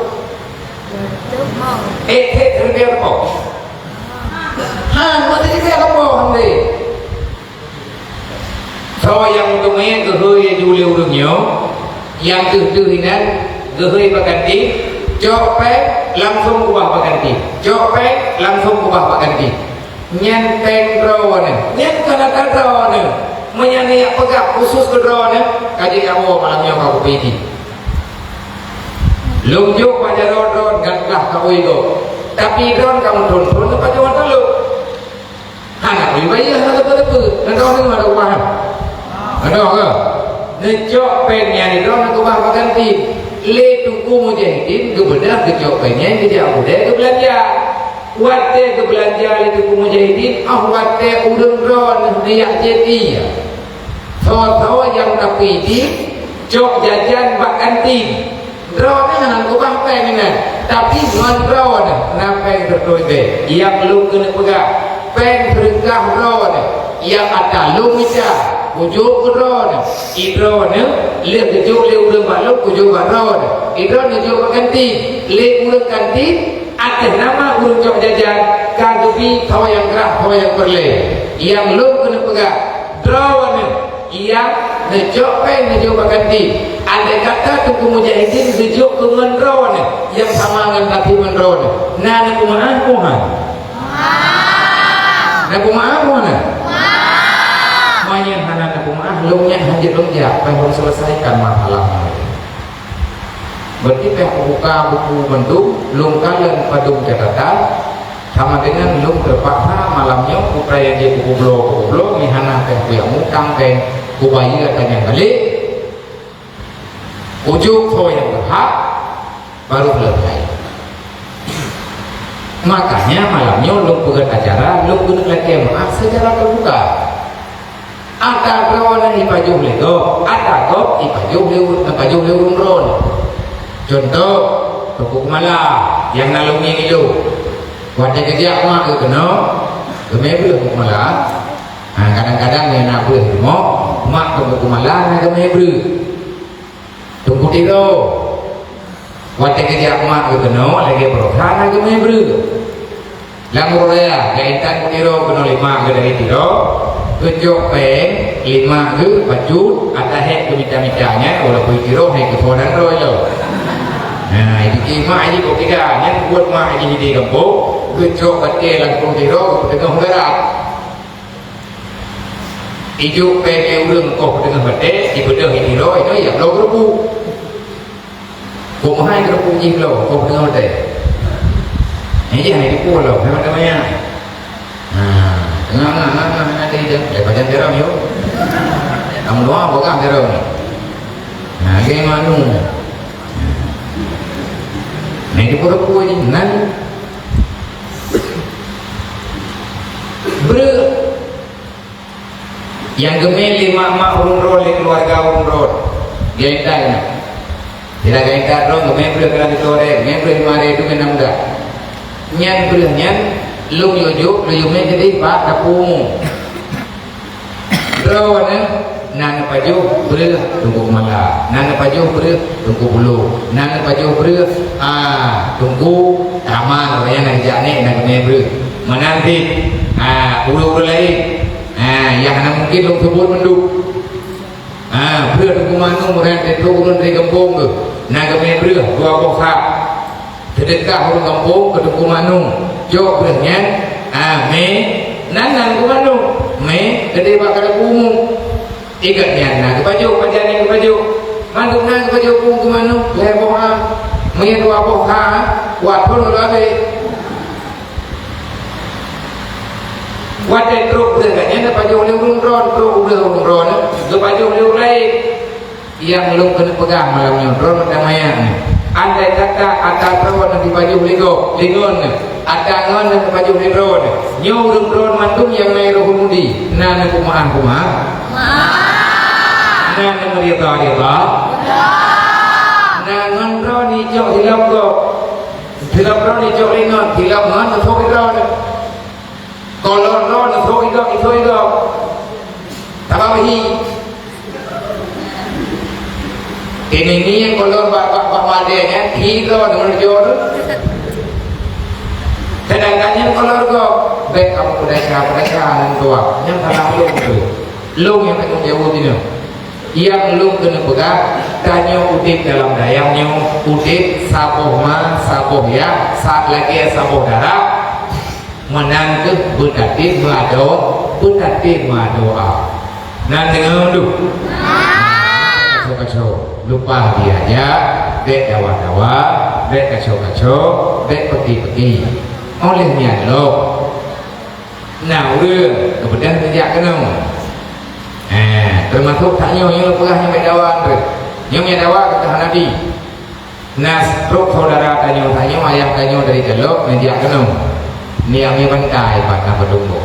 Eh, eh, ribèe sapo? Ha, meusti ribèe sapo, Hamdi? Soe nyang meuteumé geuhôi laju lé ureueng nyoe, nyang teuh-teuh inan geuhôi bak kantin, cok péng langsong keubah bak kantin. Cok péng langsong keubah bak kantin. Nyan péng droeneuh, nyan kon ata droeneuh. Meunyoe neujak peugah khusos keu droeneuh, ka jeuet awoe malam nyoe ka kupeugah. Lôn jok bak jaroe droeneuh, nyan lah kaôi gob. Tapi droeneuh ka meuthon-thon neupajoh mata lôn. Hana kubayeue, hana teupeu-teupeu. Neudoh deungon ada ubahan. Neudoh ke? Neucok péng nyan droeneuh keubah bak kantin. Lé Teungku Mujahidin geubeudôh geucok péng nyan geujak u keudè geubeulanja. Watèe geubeulanja lé Teungku Mujahidin, 'oh watèe ureueng droeneuh neujak jép ie. Soe-soe nyang tapeuidin cok jajan bak kantin. Droeneuh hana keubah péng inan, tapi ngon droeneuh na péng seureutôh ribèe. Nyang lôn keuneuk peugah, péng seudeukah droeneuh, nyang ata lôn mita, kujok keu droeneuh. I droeneuh lheueh geujok lé ureueng bak lôn, kujok bak droeneuh. I droeneuh jok bak kantin, lé ureueng kantin ateueh nama ureueng cok jajan, ka geubi soe nyang grah, soe nyang peureulèe. Nyang lôn keuneuk peugah, droeneuh nyang neucok péng neujok bak kantin. Andai kata Teungku Mujahidin geujok keu ngon droeneuh nyang sama ngon kantin ngon droeneuh, na neupeumaáh, Tuhan? Neupeumaáh, Tuhan? Meunyoe hana neupeumaáh, lôn nyan hanjeuet lôn jak, bah lôn seuleusaikan masalah nyan. Berarti payah kubuka buku mandum, lôn kalon padum catatan, sama dengan lôn teupaksa malam nyoe, peue nyang jeuet kubloe, kubloe, meuhana teuh kujak mutang péng, kubayeue ata nyan balek, kujok soe nyang berhak, baru selesai. Makanya malam nyoe lôn peugét acara, lôn keuneuk lakée meu'ah secara teubuka. Ata droeneuh ipajoh lé gob, ata gob ipajoh lé, ipajoh lé ureuëng droeneuh. Cuntoh, Teungku Keumala nyang na lôn ngieng ilôn. Watée geujak mak geuh keunoe, geumé breueh Teungku Keumala. Ha, kadang-kadang nyang na breueh rumoh, mak Teungku Keumala na geumé breueh. Teungku Tiro, watée geujak mak geuh keunoe lagée baroesa na geumé breueh. Lam uroe raya, geuintat Teungku Tiro keunoe lé mak geuh dari Tiro, geucok péng lé mak geuh bacut, ata hék geumita-mita nyan, walaupun Tiro hék keusoe dan droe lo. Nah, itu mak jih kok tiga, nyan buet mak jih di gampông, geucok batée lam Teungku Tiro, geupeuteugoh darat. Ijok péng lé ureuëng koh peuteungoh batée, ibeudôh i Tiro, inoe jak bloe keureupuk. Kok meuhai keureupuk jih bloe koh peuteungoh batée. Nyan jih hana jipue lom, hana teumanyang. Nah, teungoh ngah, ngah, ngah, ngah, ngah, ngah, ngah, pajan garam yo. Kamu doa, peugah garam ni. Nah, lagée manu. Nah, itu keureupuk jih, nan. Breueh. Nyang geumé lé mak-mak ureuëng droe, lé keuluwarga ureuëng droe. Geuintat nyan. Sira geuintat droe, geumé breueh keu lagée toh deh, geumé breueh lima ribée, geumé nam dah. Nyan breueh nyan, lôn yue jok, lôn yue mé keudeh bak dapur umum. Droeneuh na neupajoh breueh Teungku Keumala, na neupajoh breueh Teungku Pulo, na neupajoh breueh, a, Teungku Kamal, awaknyan na geujak nèk, na geumé breueh. Meunan cit, a, ureuëng-ureuëng laén. Ha, nyang hana mungken lôn seubut mandum. Ha, breueh Teungku Manu, meunan teuh ureuëng dari gampông geuh. Na geumé breueh dua boh sa. Seudeukah ureuëng gampông keu Teungku Manu. Jok breueh nyan, ha, mé, nan, nan Teungku Manu. Mé, keudeh bak keureupuk umum. Igat nyan na geupajoh, pajan nyang geupajoh. Mandum na geupajoh Teungku Manu, lhée boh ha. Meunyo dua boh ha, watée lôn habéh. Watée trok breueh geuh nyan geupajoh lé ureuëng droe, trok breueh ureuëng droe, geupajoh lé ureuëng laén. Nyang lôn keuneuk peugah malam nyoe, droe meutamaya nyoe. Andai kata ata droe neuh jipajoh lé gob, lé ngon neuh, ata ngon neuh geupajoh lé droe neuh. Nyoe ureuëng droe mandum nyang na roh mudi, na neuh peumaáh-peumaáh? Na neuh meurida-rida? Na ngon droe neuh icok silop gob. Silop droe neuh icok lé ngon, silop ngon neuh sok lé droe neuh. Kolor droe neuh sok idok, isok idok. Taba hi. Ini ni nyang kolor bak, bak, bak madé nyan, hi droe neuh meunurot jih. Sedangkan nyang kolor gob, bék kamoe peudasya-peudasya nan tuha. Nyang salah lôn tu. Lôn nyang tanggong jaweueb inoe. Nyang lôn keuneuk peugah, tanyoe udeb dalam dayah nyoe, udeb saboh ma, saboh yah, sa-, lagée saboh darah. Meunan kheueh beutatem meuado-, beutatem meudoá. Nan deungoe dum. Kaco-kaco, leupah bie aja, bék dawa-dawa, bék kaco-kaco, bék peuki-peuki. Óh lheueh nyan lom, na ureuëng geubeudôh neujak keunoe. Eh, teumasok tanyoe nyang peugah nyoe bék dawa, nyoe bék dawa keu hana bi. Na trok syedara tanyoe, tanyoe ayah tanyoe dari Dalok neujak keunoe. Nyoe bantai pat na padum boh.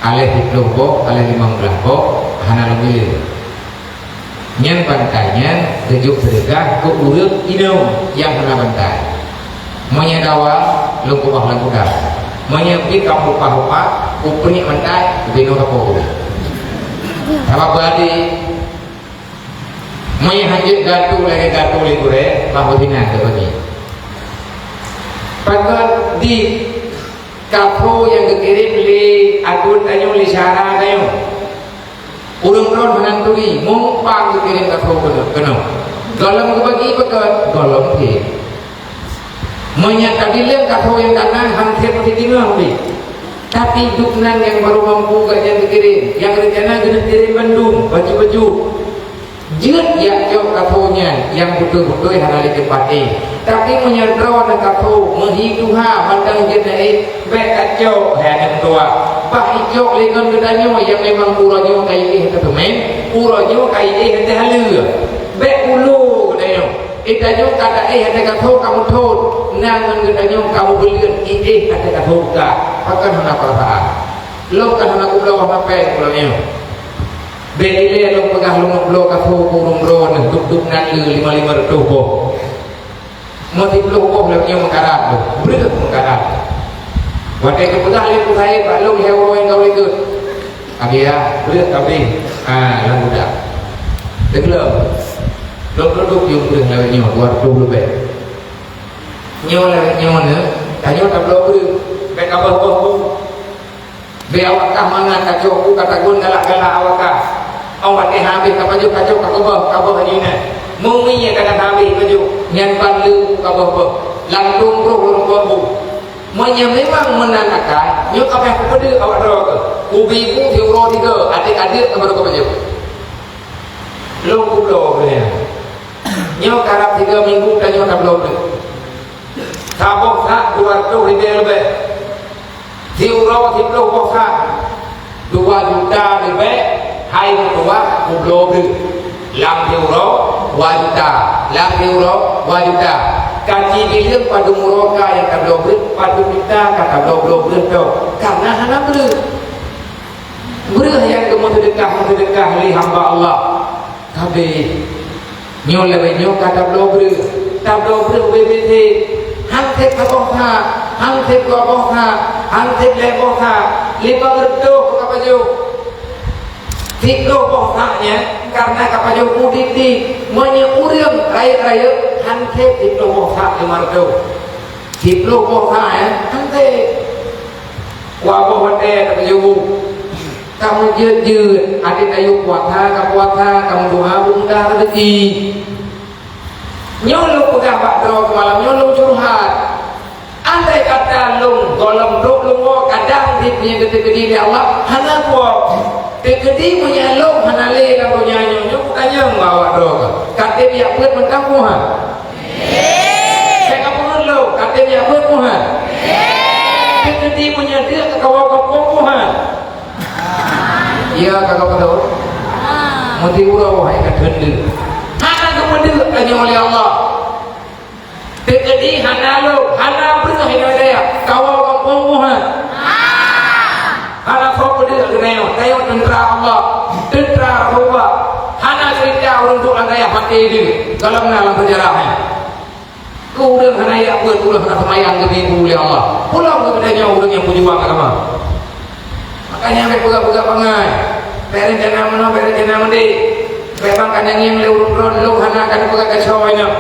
Aléh siplôh boh, aléh limong blaih boh, hana lom ilée. Nyan bantai nyan geujok seudeukah keu ureuëng inong nyang hana bantai. Meunyoe dawa, lôn keubah lam gudang. Meunyoe pih ka meurupah-rupah, kupeunik bantai, kubinoe sapoe. Sabab beuaté. Meunyoe hanjeuet gatu lagée gatu lé gurée, bah beusinan teubagi. Pakon di kafo nyang geukirém lé ateueh tanyoe, lé syedara tanyoe. Ureuëng droe meunan turi, mumpang geukirém kafo keunoe, keunoe. Gohlom geubagi pakon, gohlom pih. Meunyoe tabileueng kafo nyang ka na, han sép meusitingoh pih. Tapi dum nan nyang barô mampu gobnyan geukirém, nyang reuncana geuneuk kirém bandum, baju-baju. Jeuet jak cok kafo nyan nyang beutôi-beutôi hana lé teumpat éh. Tapi meunyoe droeneuh kafo meuhi tuha mantong jeuet na éh, bék kacok, hai aneuk tuha. Bah icok lé ngon geutanyoe nyang memang uroe nyoe ka iéh teuteumén, uroe nyoe ka iéh teuhaleue. Bék ulo geutanyoe. Eh, tanyoe ka taéh até ka tho ka muthon, na ngon geutanyoe ka mubeuleuet, eh, até ka tho ka, pakon hana peurasaan. Lôn kan hana kubloe hana péng lôn nyoe. Bèk ilée lôn peugah lôn bloe ka tho ureueng droeneuh, dub-dub nanggroe lima, lima reutôh boh. Meusiploh boh lagèe nyoe meukarat lôn, breueh meukarat. Watèe geupeugah lé Abu Said bak lôn lhèe uroe nyang ka lheueh geuh, "Abi ya, breueh ka abéh." Ah, lam budak. Teuglom. Lôn produk yum breueh lagèe nyoe, dua reutôh leubeh. Nyoe lagèe nyoe nyoe, tanyoe tabloe breueh, bèk ka boh-boh bu. Bèk awak kah mangat kacok bu ka tagun galak-galak awak kah. Awak teuh habéh ka pajoh kacok ka keubah, ka boh nyoe nyan. Meungieng ka na habéh pajoh, nyan ban lé bu ka boh-boh. Lam dum roh lôn boh bu. Meunyoe memang meunan akai, nyoe ka payah kupeudeuek awak droe keuh. Kubi bu siuroe tiga, até ka deuek ka barô kupajoh. Lôn kubloe keuh nyan. Nyoe karab tiga minggu tanyoe tabloe breueh. Saboh sak dua reutôh ribèe leubeh. Siuroe siploh boh sak, dua juta leubeh, hai meutuah kubloe breueh. Lam siuroe dua juta, lam siuroe dua juta. Ka ci bileueng padum uroe ka nyang tabloe breueh, padum juta ka tabloe breueh tôh. Karena hana breueh. Breueh nyang geumeuseudeukah-meuseudeukah lé hamba Allah. Habéh. Nyoe lagèe nyoe ka tabloe breueh. Tabloe breueh ubé-bé sép. Han sép saboh sak, han sép dua boh sak, han sép lhèe boh sak, limong reutôh ka pajoh. Siploh boh sak nyan, karena ka pajoh bu dik-dik. Meunyoe ureueng rayeuk-rayeuk, han sép siploh boh sak limong reutôh. Siploh boh sak, eh, han sép. Dua boh watèe tapajoh bu. Kamoe jeuet-jeuet, até tayue puasa ka puasa, kamoe doa beureundah raseuki. Nyoe lôn peugah bak droe keuh malam nyoe lôn curhat. Andai kata lôn gohlom trok lôn woe kadang di peue nyang geuteukeudi lé Allah hana kuwoe. Teukeudi meunyoe lôn hana lé lam donya nyoe, nyoe kutanyong bak awak droe keuh. Ka tem jak beuet mantong puhan? Ka kapeugah lôn, ka tem jak beuet puhan? Teukeudi meunyoe deuek ka kawoe gampông puhan? Ya, ka kapeugah. Meuti uroe hai ka kheun deuek. Hana geupeudeuk tanyoe lé Allah. Teukeudi hana lôn, hana breueh inoe dayah, kawoe gampông puhan? Hana soe peudeuk keunoe, tanyoe teuntra Allah, teuntra Rasulullah. Hana cerita ureueng duek lam dayah maté deuek, gohlom na lam seujarah nyan. Keu ureueng hana jak beuet, ureueng hana seumayang geubri bu lé Allah. Pulang keu geutanyoe ureueng nyang peujuang agama. Makanya bèk peugah-peugah bangai. Bèk rencana meunoe, bèk rencana meudéh. Bèk bang ka nanggieng lé ureueng droe, lôn hana ka neupeugah keu soe nyoe.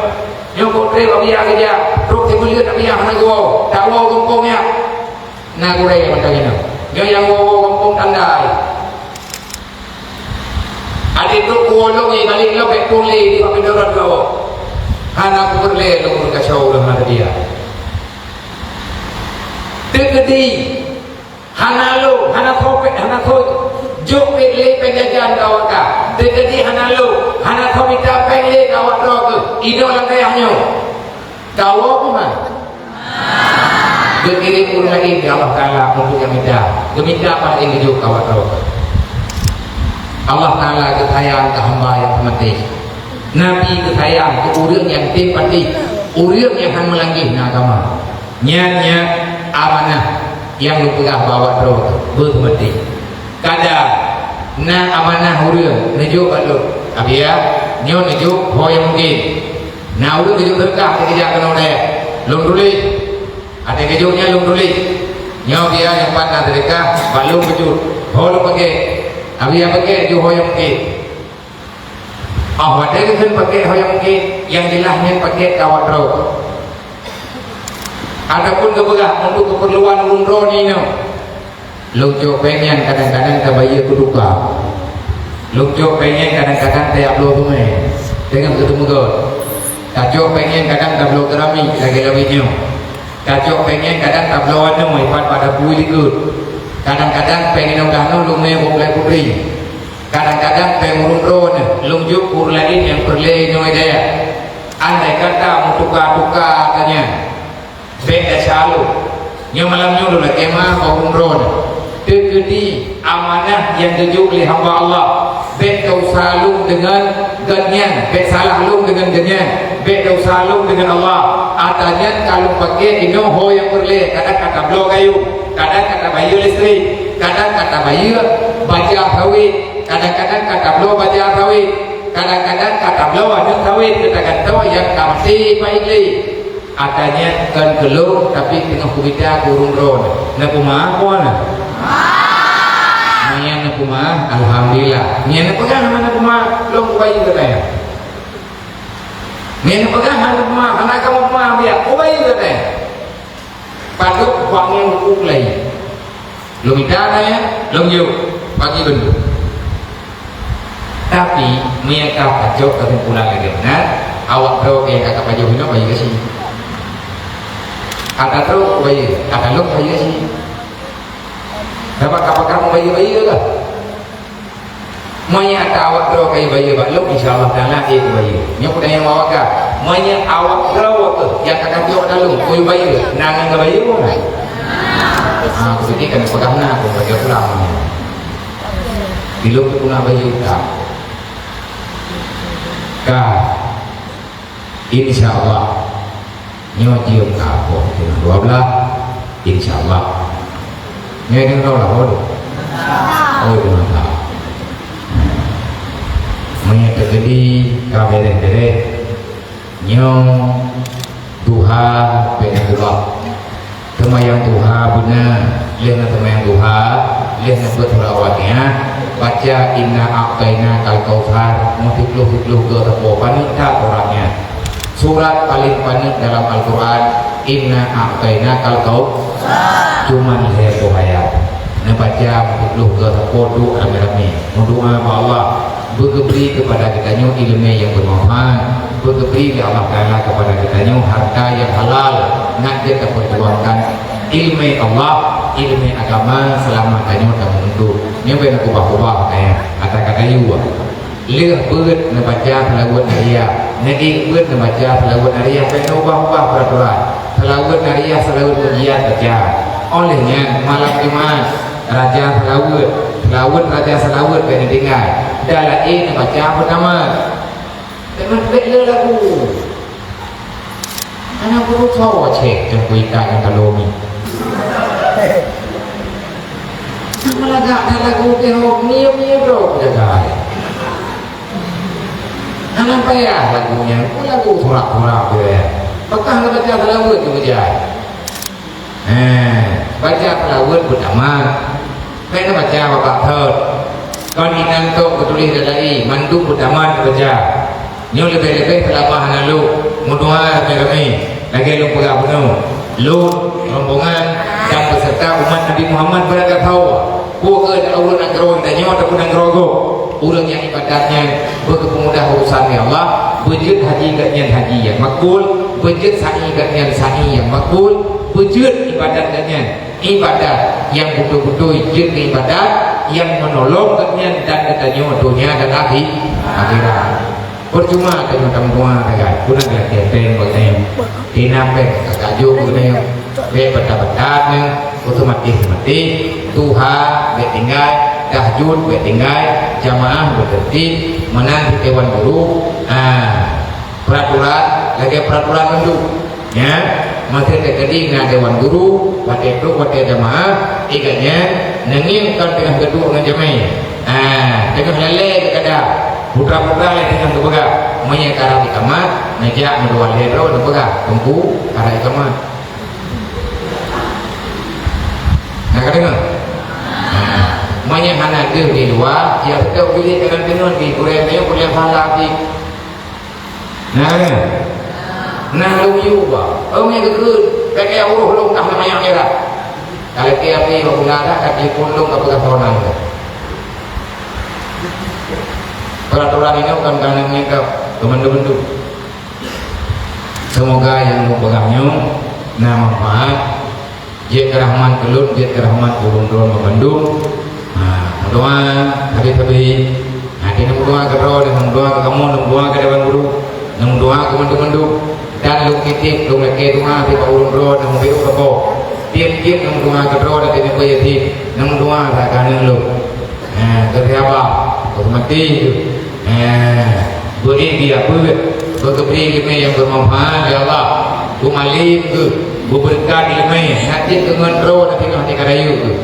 Nyoe po trép Abiya geujak, trok sibuleuen Abiya hana geuwoe. Tawoe gampông nyan. Na gurèe mantong inoe. Nyoe nyang woe-woe gampông tandai. Adak trok kuwoe lôn, eh, balek lôn bèk tueng lé di Bapedorot lôn. Hana kupeureulèe lôn meukaso lôn hana dia. Teukeudi hana lôn, hana soe pèng, hana soe jok pèng lé pèng jajan keu awak ka. Teukeudi hana lôn, hana soe mita pèng lé keu awak droe keuh. Inoe lam dayah nyoe. Kawoe puhan? Geukirém ureueng laén lé Allah Taala untuk nyang mita. Geumita paléng geujok keu awak droe. Allah Taala geusayang keu hamba nyang teumaté. Nabi geusayang keu ureueng nyang tem patéh, ureueng nyang han meulangeh na agama. Nyan, nyan amanah nyang lôn peugah bak awak droe beuh maté. Kadang na amanah ureueng neujok bak lôn, "Abiya, nyoe neujok ho nyang mungken." Na ureueng geujok seudeukah, até geujak keunoe dayah. Lôn tuléh. Até geujok nyan lôn tuléh. Nyoe biya nyang pat na seudeukah, bak lôn keujot. Ho lôn pakék. Abiya pakék ju ho nyang mungken. Oh, watèe geukheun pakék ho nyang mungken, nyang jeulaih nyan pakék keu awak droe. Ataupun geupeugah untuk keupeurluan ureueng droeneuh inoe. Lôn cok péng nyan kadang-kadang tabayeue keu tukang. Lôn cok péng nyan kadang-kadang tajak bloe teumé. Teungoh geuteumeugöt. Tacok péng nyan kadang tabloe keuramik lagèe lawét nyoe. Tacok péng nyan kadang tabloe anoe ipat pada pui likot. Kadang-kadang péng inong kah nyoe lôn mé boh gulai putri. Kadang-kadang péng ureueng droeneuh lôn jok keu ureueng laén nyang peureulèe inoe dayah. Andai kata meutuka-tuka geuh nyan, bèk desya lôn. Nyoe malam nyoe lôn lakèe meu'ah bak ureueng droeneuh. Teukeudi amanah nyang geujok lé hamba Allah, Bék desya lôn deungon gobnyan, bék salah lôn deungon gobnyan, bék desya lôn deungon Allah. Ata nyan ka lôn paké inoe ho nyang peureulée, kadang ka tabloe kayée, kadang ka tabayeue listrik, kadang ka tabayeue baja sawét, kadang-kadang ka tabloe baja sawét, kadang-kadang ka tabloe aneuk sawét, keu tagantoe nyang ka maté bak iblih. Ata nyan kon keu lôn, tapi teungoh kumita keu ureuëng droe. Na peue meu'ah, kon? Meunyo na peue meu'ah, alhamdulillah. Meunyo na peugah hana na peue meu'ah, lôn kubayeue gata nyan. Meunyo na peugah hana peue meu'ah, hana kamoe peue meu'ah, biar kubayeue gata nyan. Padub bak nyan buku keulayi. Lôn mita nyan, lôn jok, bagi bandum. Tapi, meunyo ka pajôh kesimpulan lagée meunan, awak droe nyang ka pajôh inoe bayeue cit. Ata droe bayeue, ata lôn bayeue cit. Sabab ka pakon bayeue-bayeue lah. Meunyo ata awak droe ka bayeue bak lôn, insya Allah Taala ék bayeue. Nyoe peue nyang awak ka. Meunyo awak droe keuh nyang ka kajok ata lôn, keu bayeue, na nyang ka bayeue bukan? Ah, begitu kan peugah na, aku baca pulang. Di lôn tu na bayeue ka. Ka. Insya Allah. Nyoe jeuem ka poh teungoh dua belas, insya Allah. Nyoe teungoh dua belas, oh, oh, dua belas. Meunyo teukeudi ka beres-beres, nyoe duha bèk na keubah. Teumayang duha beuna, lheueh na teumayang duha, lheueh na beuet surat Al-Fatihah, baca Inna a'tainakal kautsar, meusiplôh-siplôh goe sapo, paneuk that surat nyan. Surat paleng paneuk dalam Al-Quran, Inna a'tainakal kautsar. Cuman lhèe boh ayat. Neubaca meusiplôh goe sapo, duek ramé-ramé. Meudoa bak Allah, beugeubri keupada geutanyoe ileumèe nyang beumanfaat. Beugeubri lé Allah Taala keupada geutanyoe harta nyang halal, nak jeuet tapeurjuangkan ileumèe Allah, ileumèe agama seulama tanyoe tameunduek. Nyoe bèk na keubah-keubah, eh, ata ka tayue. Lheueh beuet neubaca seulaweuet Naria, neuék beuet neubaca seulaweuet Naria, bèk neuubah-ubah peuraturan. Seulaweuet Naria, seulaweuet ujian baca. Óh lheueh nyan, malam Jumat, raja seulaweuet, seulaweuet raja seulaweuet bèk neutinggai. Dan laén neubaca peutamat. Teuma bèk le lagu. Hana peurusoe cék teungku ikat nyang ka lom nyoe. Meulagak that lagu teuh, ngieng-ngieng droe jaga. Hana payah lagu nyan, peue lagu surak-surak tu ya. Pakah neubaca seulaweuet tu bejai. Eh, baca seulaweuet beutamat. Bèk neubaca babah thot. Kon inan tok geutuléh dadai, mandum beutamat neubaca. Nyoe leubeh-leubeh seulama hana lôn, meudoa ramé-ramé, lagèe lôn peugah bunoe. Lôn, rombongan, dan beserta umat Nabi Muhammad beurangkat sawoe. Peue keuh ureueng nanggroe geutanyoe ataupun nanggroe gob. Ureueng nyang ibadat nyan beugeupeumudah urusan lé Allah, beujeuet haji gobnyan haji nyang makbul, beujeuet sa'i gobnyan sa'i nyang makbul, beujeuet ibadat gobnyan ibadat nyang beutôi-beutôi jeuet keu ibadat nyang meunolong gobnyan dan geutanyoe donya dan akhi-, akhirat. Peucuma tanyoe tameudoa sagai, peue na geutém-tém geutanyoe. Tina péng ka kajok geutanyoe, bèk beutat-beutat nyoe, otomatis meuti, duha bèk tinggai, tahajud bèk tinggai, jamaah beuteurtib, meunan cit dewan guru, ah, peuraturan, lagèe peuraturan mandum. Nyan, masa teukeudi na dewan guru, watèe trok watèe jamaah, ikat nyan, neungieng kon teungoh geuduek ngon jamèe. Ah, teungoh lalè geukada, putra-putra lé teungoh geupeugah, meunyo karab iqamat, neujak meudoa lhèe droe neupeugah, Teungku, karab iqamat. Na ka deungö? Ah, meunyo hana deuh di luwa, ya beutôi bilék kanan deungon di gurèe nyoe, gurèe salah di Nah, nah lôn yue ba. Ong nyang geukheun, pike uroh lôn kah nanggroe nyan. Ka lheueh até bak guna dah, ka telepon lôn ka peugah soe nan. Peuraturan inoe kan ka nanggroe nyan ka keumandu-mandu. Seumoga nyang lôn peugah nyoe na manfaat. Jeuet keu rahmat keu lôn, jeuet keu rahmat keu ulôn droe banmandum. Ha, meudoa sabe-sabe. Ha, di neumeudoa keu droe, neumeudoa keu kamoe, neumeudoa keu dewan guru, neumeudoa keu mandum-mandum. Dan lôn titip, lôn lakèe doa bak ulôn droe, neumeubiru sapo. Tiep-tiep neumeudoa keu droe dan tiep yatim, neumeudoa sagai keu aneuk lôn. Ha, keu sahabat, keu Maté tu. Eh, beuék dia peuet, beugeubri ileumé nyang beumanfaat, ya Allah. Beumalém keuh, beubeureukat ileumé, na cit keu ngon droe, na pih ngon hati ka rayeuk keuh.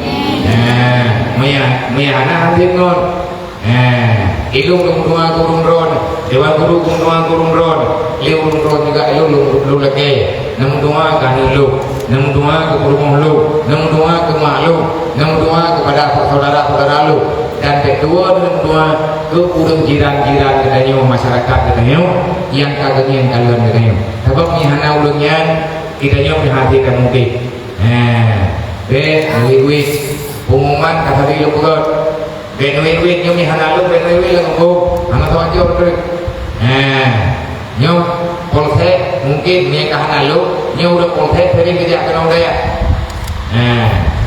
Eh, meuya, meuya hana hase ngon. Eh, ilong lôn dua keu ureueng droe, dewan guru lôn dua keu ureueng droe, lé ureueng droe juga ilong lôn, lôn lakée. Neumeudoa keu aneuk lôn, neumeudoa keu peurumoh lôn, neumeudoa keu mak lôn, neumeudoa keupada syedara-syedara lôn, dan keudua neumeudoa keu ureueng jiran-jiran geutanyoe, masyarakat geutanyoe nyang ka geungieng kalon geutanyoe. Sabab meunyo hana ureueng nyan, geutanyoe pih hase tamuke. He, bèk neuwit-wit. Pengumuman ka sabe lôn peugah. Bèk neuwit-wit, nyoe meuhana lôn, bèk neuwit-wit lam kampung. Hana teuajoh beutôi. He, nyoe polsek, mungkin nyoe ka hana lôn, nyoe ureueng polsek sering geujak keunoe dayah. He,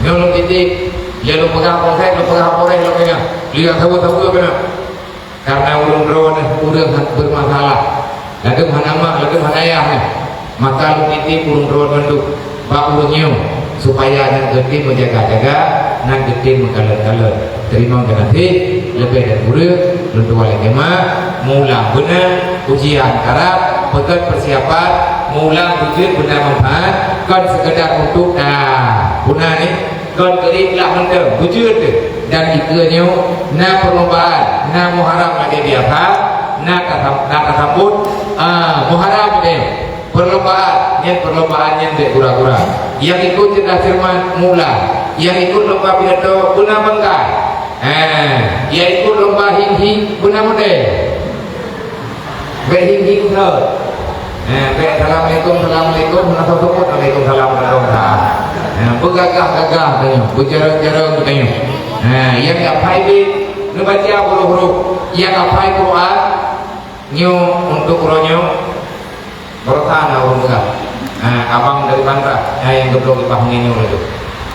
nyoe lôn titip, ya lôn peugah polsek, lôn peugah Polres lôn keunoe. Lihat saboh-saboh keunoe. Karena ureueng droeneuh ureueng han-, bermasalah. Ladôm hana mak, ladôm hana ayah nyan. Maka lôn titip ureueng droeneuh mandum bak ureueng nyoe, supaya nyan geutem meujaga-jaga, nyan geutem meukalon-kalon. Teurimong geunaséh, leubeh dan kureueng, lôn tuan lé keumat, mula beuna, ujian karab, peugöt persiapan, mula beujeuet beuna manfaat, kon sekedar untuk, ah, guna ni, Kon keu ikhlas mantong, beujeuet teuh. Dan dikeue nyoe na perlombaan, na Muharram lagèe biasa, na tasam-, na tasambot, ah, Muharram nyoe. Perlombaan, nyan perlombaan nyan bèk gura-gura. Nyang ikot cerdas cermat, mula. Nyang ikot lomba pidato, beuna bangga. Ha, nyang ikot lomba hing-hing, beuna model. Bèk hing-hing thon. Eh, bèk assalamualaikum, assalamualaikum, hana soe seubut alaikum salam, alaikum salam. Eh, beugagah-gagah tanyoe, beujareueng-jareueng tanyoe. Eh, nyang jak phai bit, neubaca huruf-huruf. Nyang hafai Quran, nyoe untuk uroe nyoe, baroesa na ureueng peugah. Eh, abang dari Bandar, eh, nyang geubloe kipas angén nyoe laju.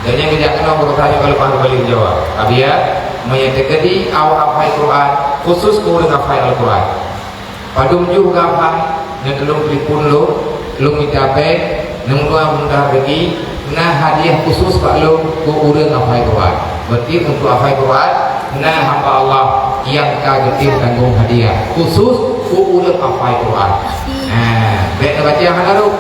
Dan nyang geujak keunoe baroesa nyoe ka leupah balik Jawa. Abiya, meunyo teukeudi awak hafai Quran, khusus keu ureueng hafai Al-Quran. Padum juh gam han, nyan tulông telepon lôn, lôn mita péng, neumeudoa mudah rezeki, na hadiah khusus bak lôn keu ureueng hafai Quran. Berarti untuk hafai Quran, na hamba Allah nyang ka geutem tanggong hadiah khusus keu ureueng hafai Quran. Ha, bèk neubaca hana rôh.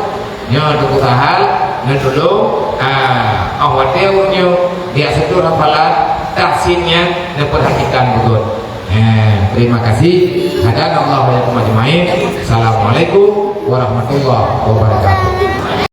Nyoe Teungku Sahal, neutulông, ah, 'oh watèe ureueng nyoe, bèk seutôt hafalan, tahsin nyan neupeurhatikan beugöt. Eh, terima kasih. Hadanallahu wa iyyakum ajmain. Assalamualaikum warahmatullahi wabarakatuh.